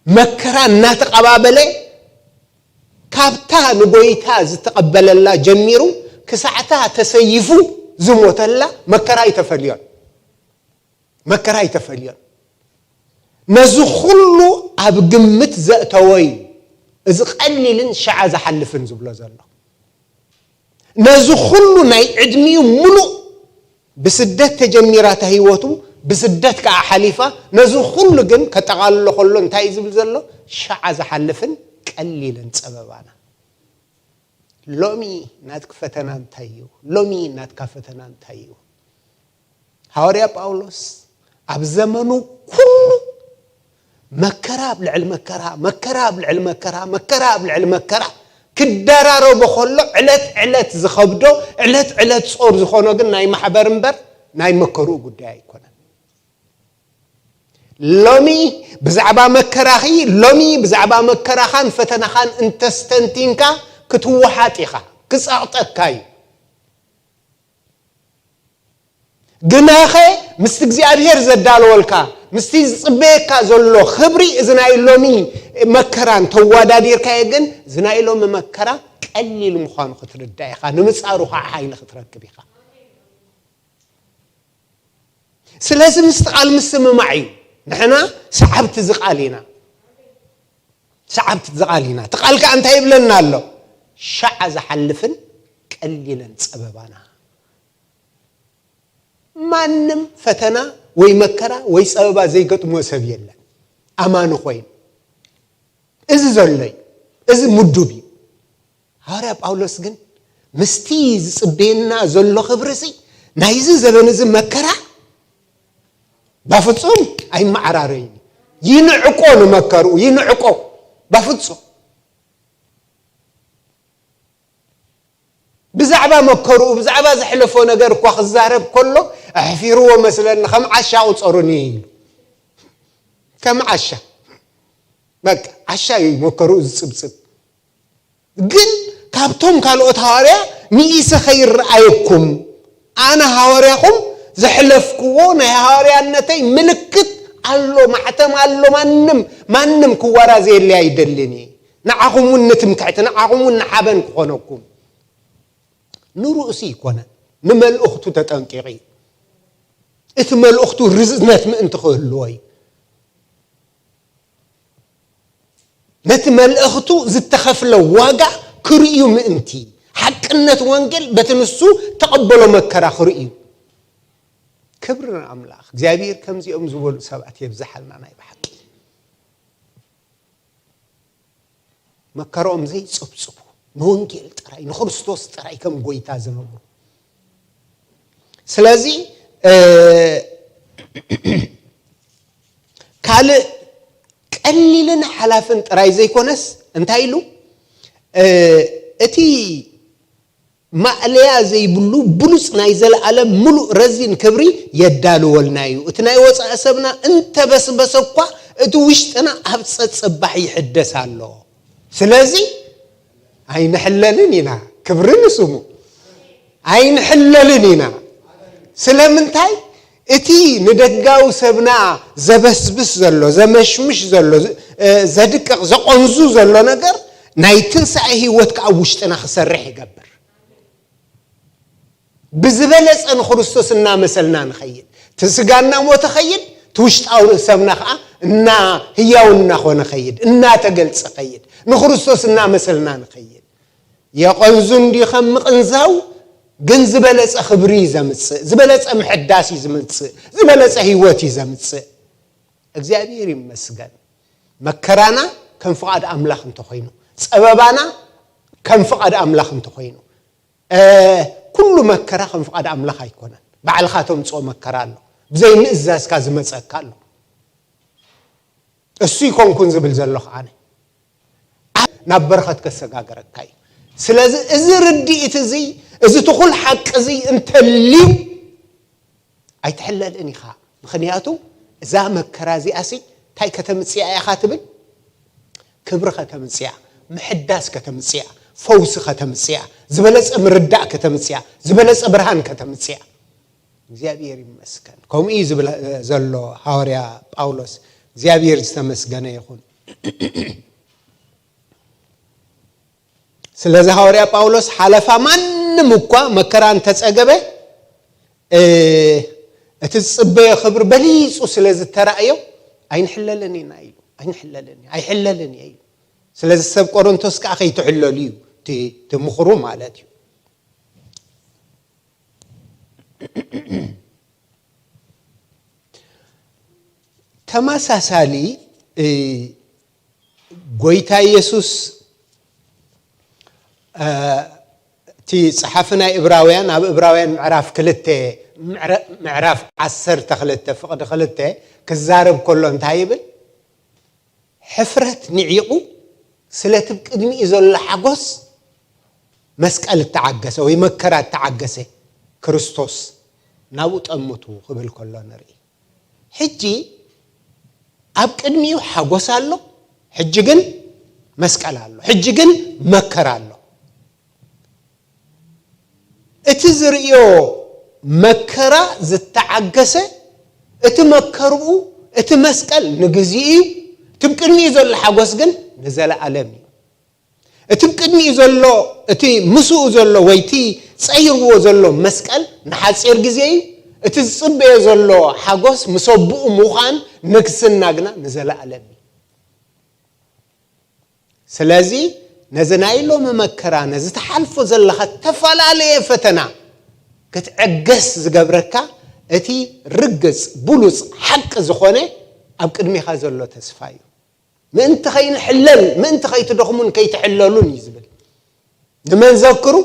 መከራ እናተቐባበለ ካብታ ንጎይታ ዝተቐበለላ ጀሚሩ ክሳዕታ ተሰይፉ ዝሞተላ መከራ ኣይተፈልዮን። መከራ ኣይተፈልዮን። ነዚ ኩሉ ኣብ ግምት ዘእተወ እዩ እዚ ቀሊልን ሸዓ ዝሓልፍን ዝብሎ ዘሎ። ነዚ ኩሉ ናይ ዕድሚኡ ምሉእ ብስደት ተጀሚራ እታ ህይወቱ ብስደት ከዓ ሓሊፋ ነዚ ኩሉ ግን ከጠቓልሎ ከሎ እንታይ እዩ ዝብል ዘሎ? ሸዓ ዝሓልፍን ቀሊልን ጸበባና። ሎሚ ናትክ ፈተና እንታይ እዩ? ሎሚ ናትካ ፈተና እንታይ እዩ? ሃዋርያ ጳውሎስ ኣብ ዘመኑ ኩሉ መከራ ኣብ ልዕሊ መከራ፣ መከራ ኣብ ልዕሊ መከራ፣ መከራ ኣብ ልዕሊ መከራ ክደራረቦ ከሎ ዕለት ዕለት ዝኸብዶ ዕለት ዕለት ጾር ዝኾኖ ግን ናይ ማሕበር እምበር ናይ መከርኡ ጉዳይ ኣይኮነን። ሎሚ ብዛዕባ መከራኺ ሎሚ ብዛዕባ መከራኻን ፈተናኻን እንተስተንቲንካ ክትወሓጥ ኢኻ፣ ክጸቕጠካ እዩ። ግናኸ ምስቲ እግዚኣብሔር ዘዳለወልካ ምስቲ ዝጽበየካ ዘሎ ክብሪ እዚ ናይ ሎሚ መከራን ተወዳዲርካዮ ግን እዚ ናይ ሎሚ መከራ ቀሊል ምዃኑ ክትርዳእ ኢኻ፣ ንምጻሩ ከዓ ሓይሊ ክትረክብ ኢኻ። ስለዚ ምስቲ ቃል ምስምማዕ እዩ። ንሕና ሰዓብቲ ዝቓል ኢና። ሰዓብቲ ዝቓል ኢና። እቲ ቓል ከኣ እንታይ ይብለና ኣሎ? ሻዓ ዝሓልፍን ቀሊልን ጸበባና። ማንም ፈተና ወይ መከራ ወይ ጸበባ ዘይገጥሞ ሰብ የለን። ኣማኒ ኮይኑ። እዚ ዘሎ እዩ። እዚ ምዱብ እዩ። ሃዋርያ ጳውሎስ ግን ምስቲ ዝጽበየና ዘሎ ክብርሲ ናይዚ ዘበን እዚ መከራ ባፍጹም ኣይመዓራረይን። ይንዕቆ ንመከርኡ፣ ይንዕቆ ባፍጹም። ብዛዕባ መከርኡ፣ ብዛዕባ ዘሕለፎ ነገር እኳ ክዛረብ ከሎ ኣሕፊርዎ መስለኒ፣ ከም ዓሻ ቁጸሩኒ ኢሉ። ከም ዓሻ። በቃ ዓሻ እዩ መከርኡ ዝጽብጽብ። ግን ካብቶም ካልኦት ሃዋርያ ንኢሰ ከይረኣየኩም፣ ኣነ ሃዋርያኹም ዘሕለፍክዎ ናይ ሃዋርያነተይ ምልክት ኣሎ፣ ማሕተም ኣሎ። ማንም፣ ማንም ክዋራዘየለይ ኣይደልን እየ። ንዓኹም እውን ንትምክሕቲ፣ ንዓኹም እውን ንሓበን ክኾነኩም። ንርእሱ ይኮነ፣ ንመልእኽቱ ተጠንቂቑ እዩ። እቲ መልእኽቱ ርዝነት ምእንቲ ክህልዎ እዩ። ነቲ መልእኽቱ ዝተኸፍለ ዋጋ ክርእዩ ምእንቲ፣ ሓቅነት ወንጌል በቲ ንሱ ተቐበሎ መከራ ክርእዩ። ክብሪ ንኣምላኽ። እግዚኣብሔር ከምዚኦም ዝበሉ ሰባት የብዝሓልና ናይ ብሓቂ። መከራኦም ዘይጽብጽቡ፣ ንወንጌል ጥራይ፣ ንክርስቶስ ጥራይ ከም ጎይታ ዝነብሩ። ስለዚ፣ እ፣ ካልእ ቀሊልን ሓላፍን ጥራይ ዘይኮነስ፣ እንታይ ኢሉ? እ፣ እቲ ማእለያ ዘይብሉ ብሉጽ ናይ ዘለኣለም ምሉእ ረዚን ክብሪ የዳልወልና እዩ። እቲ ናይ ወጻኢ ሰብና እንተበስበሰ እኳ፣ እቲ ውሽጥና ኣብ ጸጸባሕ ይሕደስ ኣሎ። ስለዚ ኣይንሕለልን ኢና። ክብሪ ንስሙ። ኣይንሕለልን ኢና። ስለምንታይ? እቲ ንደጋዊ ሰብና ዘበስብስ ዘሎ፣ ዘመሽምሽ ዘሎ፣ እ፣ ዘድቅቕ፣ ዘቖንዙ ዘሎ ነገር ናይ ትንሳኤ ህይወት ከኣ ኣብ ውሽጥና ክሰርሕ ይገብር። ብዝበለጸ ንክርስቶስ እናመሰልና ንኸይድ። እቲ ስጋ እናሞተ ኸይድ፣ እቲ ውሽጣዊ ሰብና ኸዓ እና ህያው እናኾነ ኸይድ፣ እናተገልጸ ኸይድ፣ ንክርስቶስ እናመሰልና ንኸይድ። የቐንዙ እንዲ ከም ምቕንዛው፣ ግን ዝበለጸ ክብሪ እዩ ዘምጽእ፣ ዝበለጸ ምሕዳስ እዩ ዝምጽእ፣ ዝበለጸ ህይወት እዩ ዘምጽእ። እግዚኣብሔር ይመስገን። መከራና ከም ፍቓድ ኣምላኽ እንተኾይኑ፣ ጸበባና ከም ፍቓድ ኣምላኽ እንተኾይኑ፣ እ፣ ኩሉ መከራ ከም ፍቓድ ኣምላኽ ኣይኮነን። ባዕልኻ ተምጽኦ መከራ ኣሎ። ብዘይ ምእዛዝካ ዝመጸካ ኣሎ። እሱ ይኮንኩን ዝብል ዘለኹ ኣነ። ኣብ ናብ በረኸት ከሰጋግረካ እዩ። ስለዚ እዚ ርድኢት እዚ፣ እዚ ትኹል ሓቂ እዚ እንተልዩ ኣይትሕለልን ኢኻ። ምኽንያቱ እዛ መከራ እዚኣሲ እንታይ ከተምጽኣ ኢኻ ትብል? ክብሪ ከተምጽኣ፣ ምሕዳስ ከተምጽኣ፣ ፈውሲ ከተምጽኣ፣ ዝበለጸ ምርዳእ ከተምጽኣ፣ ዝበለጸ ብርሃን ከተምጽኣ። እግዚኣብሔር ይመስገን። ከምኡ እዩ ዝብል ዘሎ ሃዋርያ ጳውሎስ። እግዚኣብሔር ዝተመስገነ ይኹን። ስለዚ ሃዋርያ ጳውሎስ ሓለፋ ማንም እኳ መከራ እንተጸገበ፣ እ፣ እቲ ዝጽበዮ ክብሪ በሊጹ ስለ ዝተራእዮ ኣይንሕለልን ኢና ኢሉ። ኣይንሕለልን፣ ኣይሕለልን እየ ኢሉ። ስለዚ ሰብ ቆሮንቶስ ከኣ ከይትሕለሉ እዩ እቲ፣ እቲ ምኽሩ ማለት እዩ። ተመሳሳሊ፣ እ፣ ጎይታ ኢየሱስ፣ እ፣ እቲ ጸሓፊ ናይ እብራውያን ኣብ እብራውያን ምዕራፍ ክልተ፣ ምዕረ-፣ ምዕራፍ ዓሰርተ ክልተ ፍቕዲ ክልተ ክዛረብ ከሎ እንታይ ይብል? ሕፍረት ንዒቑ ስለቲ ብቅድሚኡ ዘሎ ሓጎስ መስቀል እተዓገሰ ወይ መከራ እተዓገሰ ክርስቶስ ናብኡ ጠምቱ ክብል ከሎ ንርኢ። ሕጂ ኣብ ቅድሚኡ ሓጎስ ኣሎ፣ ሕጂ ግን መስቀል ኣሎ፣ ሕጂ ግን መከራ ኣሎ። እቲ ዝርእዮ መከራ ዝተዓገሰ፣ እቲ መከርኡ፣ እቲ መስቀል ንግዜኡ እዩ፣ እቲ ብቅድሚኡ ዘሎ ሓጎስ ግን ንዘለኣለም እዩ። እቲ ብቅድሚኡ ዘሎ፣ እቲ ምስኡ ዘሎ ወይ እቲ ጸይርዎ ዘሎ መስቀል ንሓጺር ግዜ እዩ፣ እቲ ዝጽበዮ ዘሎ ሓጎስ ምስ ኣቦኡ ምዃን፣ ንግስና ግና ንዘለኣለም እዩ። ስለዚ ነዚ ናይ ሎሚ መከራ፣ ነዚ ትሓልፎ ዘለኻ እተፈላለየ ፈተና ክትዕገስ ዝገብረካ እቲ ርግጽ፣ ብሉጽ፣ ሓቂ ዝኾነ ኣብ ቅድሜኻ ዘሎ ተስፋ እዩ። ምእንቲ ከይንሕለል፣ ምእንቲ ከይትደኽሙን ከይትሕለሉን እዩ ዝብል። ንመን ዘክሩ?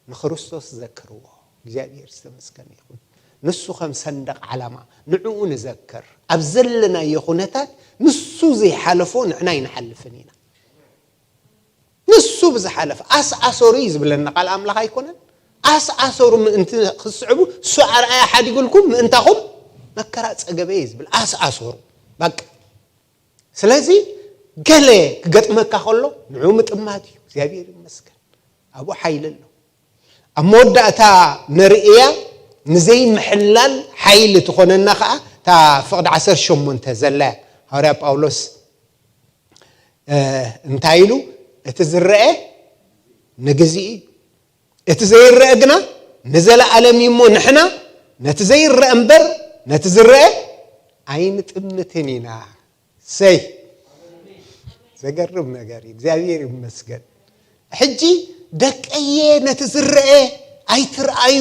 ንክርስቶስ ዘክርዎ። እግዚኣብሔር ዝተመስገነ ይኹን። ንሱ ከም ሰንደቕ ዓላማ ንዕኡ ንዘክር። ኣብ ዘለናዮ ኩነታት ንሱ ዘይሓለፎ ንሕና ኣይንሓልፍን ኢና። ንሱ ብዝሓለፈ ኣስኣሰሩ እዩ ዝብለና ቃል ኣምላኽ ኣይኮነን? ኣስኣሰሩ ምእንቲ ክትስዕቡ እሱ ኣርኣያ ሓዲጉልኩም ምእንታኹም መከራ ጸገበ እዩ ዝብል። ኣስኣሰሩ። በቃ። ስለዚ ገለ ክገጥመካ ከሎ ንዑ ምጥማት እዩ። እግዚኣብሔር ይመስገን። ኣብኡ ሓይሊ ኣሎ። ኣብ መወዳእታ ንርእያ ንዘይምሕላል ሓይሊ ትኾነና ኸዓ እታ ፍቕዲ ዓሰርተ ሸሞንተ ዘላ እያ። ሃዋርያ ጳውሎስ፣ እ፣ እንታይ ኢሉ? "እቲ ዝረአ ንግዜኡ እዩ፣ እቲ ዘይረአ ግና ንዘለኣለም እዩ እሞ ንሕና ነቲ ዘይረአ እምበር ነቲ ዝረአ ኣይንጥምትን ኢና።" ሰይ፣ ዘገርም ነገር እዩ። እግዚኣብሔር ይመስገን። ሕጂ ደቀየ ነቲ ዝረአ ኣይትርኣዩ፣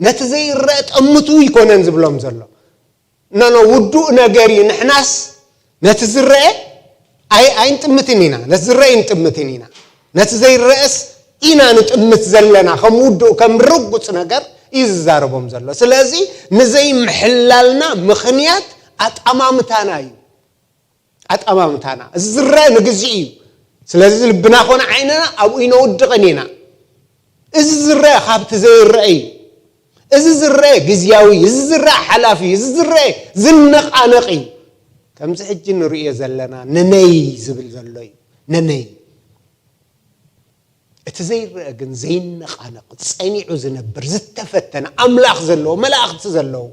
ነቲ ዘይረአ ጠምቱ ይኮነን ዝብሎም ዘሎ። ኖ፣ ኖ፣ ውዱእ ነገር እዩ። ንሕናስ ነቲ ዝረአ ኣይ-፣ ኣይንጥምትን ኢና። ነቲ ዝረአ ኣይንጥምትን ኢና። ነቲ ዘይረአስ ኢና ንጥምት ዘለና። ከም ውዱእ፣ ከም ርጉጽ ነገር እዩ ዝዛረቦም ዘሎ። ስለዚ ንዘይምሕላልና ምኽንያት ኣጠማምታና እዩ። ኣጠማምታና። እዚ ዝረአ ንግዜኡ እዩ። ስለዚ ልብና ኮነ ዓይንና ኣብኡ ኣይነውድቕን ኢና። እዚ ዝረአ ካብቲ ዘይረአ እዩ። እዚ ዝረአ ግዝያዊ እዩ። እዚ ዝረአ ሓላፊ እዩ። እዚ ዝረአ ዝነቓነቕ እዩ። ከምዚ ሕጂ ንርእዮ ዘለና ነነይ ዝብል ዘሎ እዩ። ነነይ። እቲ ዘይረአ ግን ዘይነቓነቕ፣ ጸኒዑ ዝነብር፣ ዝተፈተነ፣ ኣምላኽ ዘለዎ፣ መላእኽቲ ዘለዎ።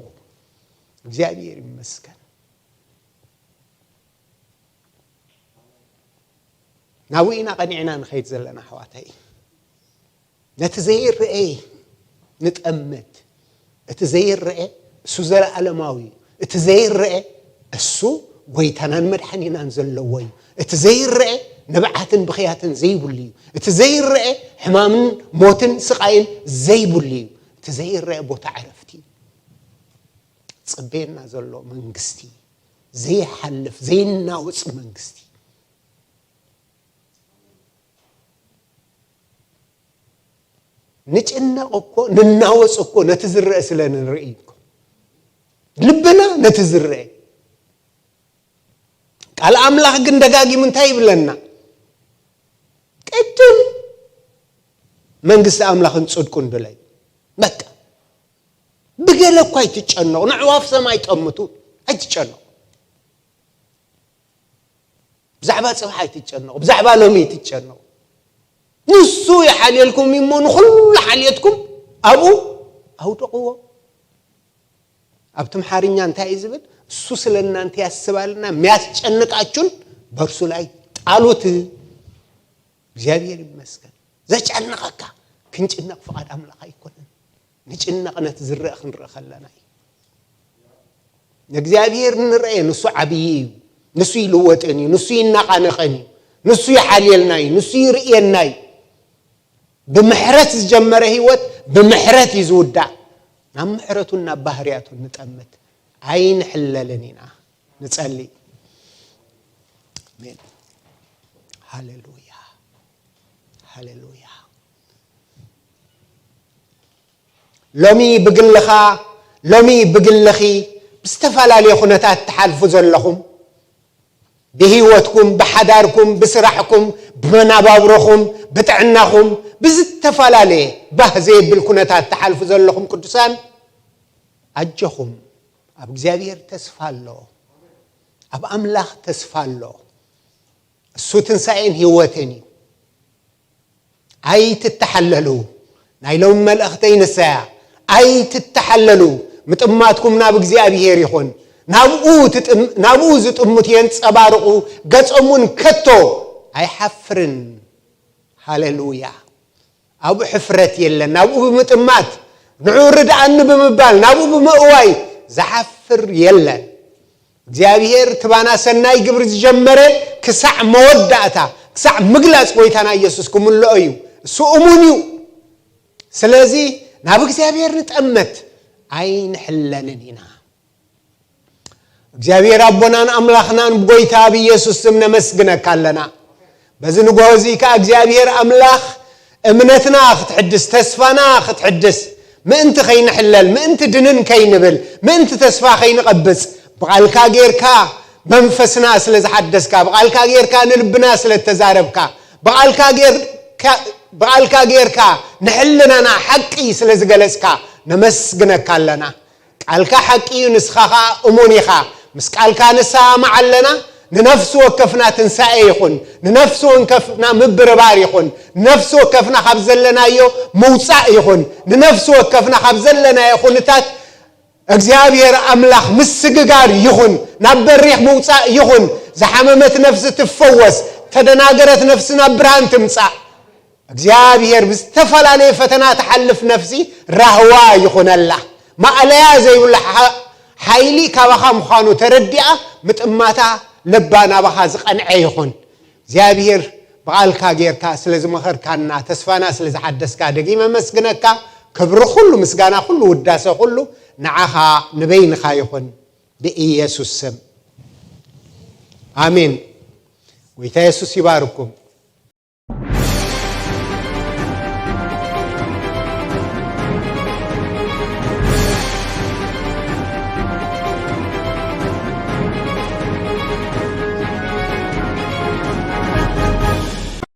እግዚኣብሔር ይመስገን። ናብኡ ኢና ቀኒዕና ንኸይድ ዘለና፣ ኣሕዋተይ። ነቲ ዘይረአ ንጠምት። እቲ ዘይረአ እሱ ዘለኣለማዊ እዩ። እቲ ዘይረአ እሱ ጎይታናን መድሓኒናን ዘለዎ እዩ። እቲ ዘይረአ ንብዓትን ብኽያትን ዘይብሉ እዩ። እቲ ዘይረአ ሕማምን ሞትን ስቓይን ዘይብሉ እዩ። እቲ ዘይረአ ቦታ ዕረፍቲ እዩ። ጽበየና ዘሎ መንግስቲ፣ ዘይሓልፍ፣ ዘይናወጽ መንግስቲ። ንጭነቕ እኮ፣ ንናወጽ እኮ ነቲ ዝረአ ስለ ንርኢ እኮ። ልብና ነቲ ዝረአ። ቃል ኣምላኽ ግን ደጋጊሙ እንታይ ይብለና? ቅድም መንግስቲ ኣምላኽን ጽድቁን ድለዩ። በቃ። ብገለ እኳ ኣይትጨነቑ። ንዕዋፍ ሰማይ ጠምቱ። ኣይትጨነቑ። ብዛዕባ ጽባሕ ኣይትጨነቑ። ብዛዕባ ሎሚ ኣይትጨነቑ። ንሱ ይሓልየልኩም እሞ ንኹሉ ሓልየትኩም ኣብኡ ኣውድቕዎ። ኣብ ትምሓርኛ እንታይ እዩ ዝብል? እሱ ስለ እናንተ ያስባልና፣ የሚያስጨንቃችሁን በእርሱ ላይ ጣሉት። እግዚኣብሔር ይመስገን። ዘጨንቐካ ክንጭነቕ ፍቓድ ኣምላኽ ኣይኮነን። ንጭነቕ ነቲ ዝረአ ክንርኢ ከለና እዩ። ንእግዚኣብሔር ንረአ፣ ንሱ ዓብዪ እዩ። ንሱ ይልወጥን እዩ። ንሱ ይነቓነቐን እዩ። ንሱ ይሓልየልና እዩ። ንሱ ይርእየና እዩ። ብምሕረት ዝጀመረ ህይወት ብምሕረት እዩ ዝውዳእ። ናብ ምሕረቱን ናብ ባህርያቱን ንጠምት። ኣይንሕለልን ኢና። ንጸሊ። ኣሜን። ሃሌሉያ። ሃሌሉያ። ሎሚ ብግልኻ፣ ሎሚ ብግልኺ ብዝተፈላለየ ኩነታት ትሓልፉ ዘለኹም፣ ብህይወትኩም፣ ብሓዳርኩም፣ ብስራሕኩም፣ ብመናባብሮኹም፣ ብጥዕናኹም፣ ብዝተፈላለየ ባህ ዘየብል ኩነታት ትሓልፉ ዘለኹም ቅዱሳን፣ ኣጆኹም። ኣብ እግዚኣብሔር ተስፋ ኣሎ። ኣብ ኣምላኽ ተስፋ ኣሎ። እሱ ትንሳኤን ህይወትን እዩ። ኣይትተሓለሉ። ናይ ሎሚ መልእኽተይ ንሳ እያ። ኣይትተሓለሉ። ምጥማትኩም ናብ እግዚኣብሔር ይኹን። ናብኡ ትጥም-፣ ናብኡ ዝጥምቱ የንጸባርቑ፣ ገጾም እውን ከቶ ኣይሓፍርን። ሃሌሉያ። ኣብኡ ሕፍረት የለን። ናብኡ ብምጥማት ንዑ ርድኣኒ ብምባል ናብኡ ብምእዋይ ዝሓፍር የለን። እግዚኣብሔር ትባና ሰናይ ግብሪ ዝጀመረ ክሳዕ መወዳእታ፣ ክሳዕ ምግላጽ ጎይታና ኢየሱስ ክምልኦ እዩ። እሱ እሙን እዩ። ስለዚ ናብ እግዚኣብሔር ንጠመት ኣይንሕለልን ኢና። እግዚኣብሔር ኣቦናን ኣምላኽናን ብጎይታ ብኢየሱስ ስም ነመስግነካ ኣለና። በዚ ንግሆ እዚ ከኣ እግዚኣብሔር ኣምላኽ እምነትና ክትሕድስ፣ ተስፋና ክትሕድስ፣ ምእንቲ ከይንሕለል፣ ምእንቲ ድንን ከይንብል፣ ምእንቲ ተስፋ ከይንቐብጽ፣ ብቓልካ ጌርካ መንፈስና ስለ ዝሓደስካ፣ ብቓልካ ጌርካ ንልብና ስለ እተዛረብካ፣ ብቓልካ ጌርካ፣ ብቓልካ ጌርካ ንሕልናና ሓቂ ስለ ዝገለጽካ ነመስግነካ ኣለና። ቃልካ ሓቂ እዩ፣ ንስኻ ኸኣ እሙን ኢኻ። ምስ ቃልካ ንሰማማዕ ኣለና። ንነፍሲ ወከፍና ትንሳኤ ይኹን፣ ንነፍሲ ወከፍና ምብርባር ይኹን፣ ንነፍሲ ወከፍና ካብ ዘለናዮ ምውጻእ ይኹን፣ ንነፍሲ ወከፍና ካብ ዘለናዮ ኩነታት እግዚኣብሔር ኣምላኽ ምስግጋር ይኹን፣ ናብ በሪኽ ምውጻእ ይኹን፣ ዝሓመመት ነፍሲ ትፈወስ፣ ተደናገረት ነፍሲ ናብ ብርሃን ትምጻእ። እግዚኣብሔር ብዝተፈላለየ ፈተና ትሓልፍ ነፍሲ ራህዋ ይኹነላ። ማእለያ ዘይብሉ ሓ-፣ ሓይሊ ካባኻ ምዃኑ ተረዲኣ ምጥማታ ልባ ናባኻ ዝቐንዐ ይኹን። እግዚኣብሔር ብቓልካ ጌርካ ስለ ዝመኸርካና፣ ተስፋና ስለ ዝሓደስካ ደጊመ መስግነካ። ክብሪ ኩሉ፣ ምስጋና ኩሉ፣ ውዳሰ ኩሉ ንዓኻ ንበይንኻ ይኹን ብኢየሱስ ስም። ኣሜን። ጎይታ የሱስ ይባርኩም።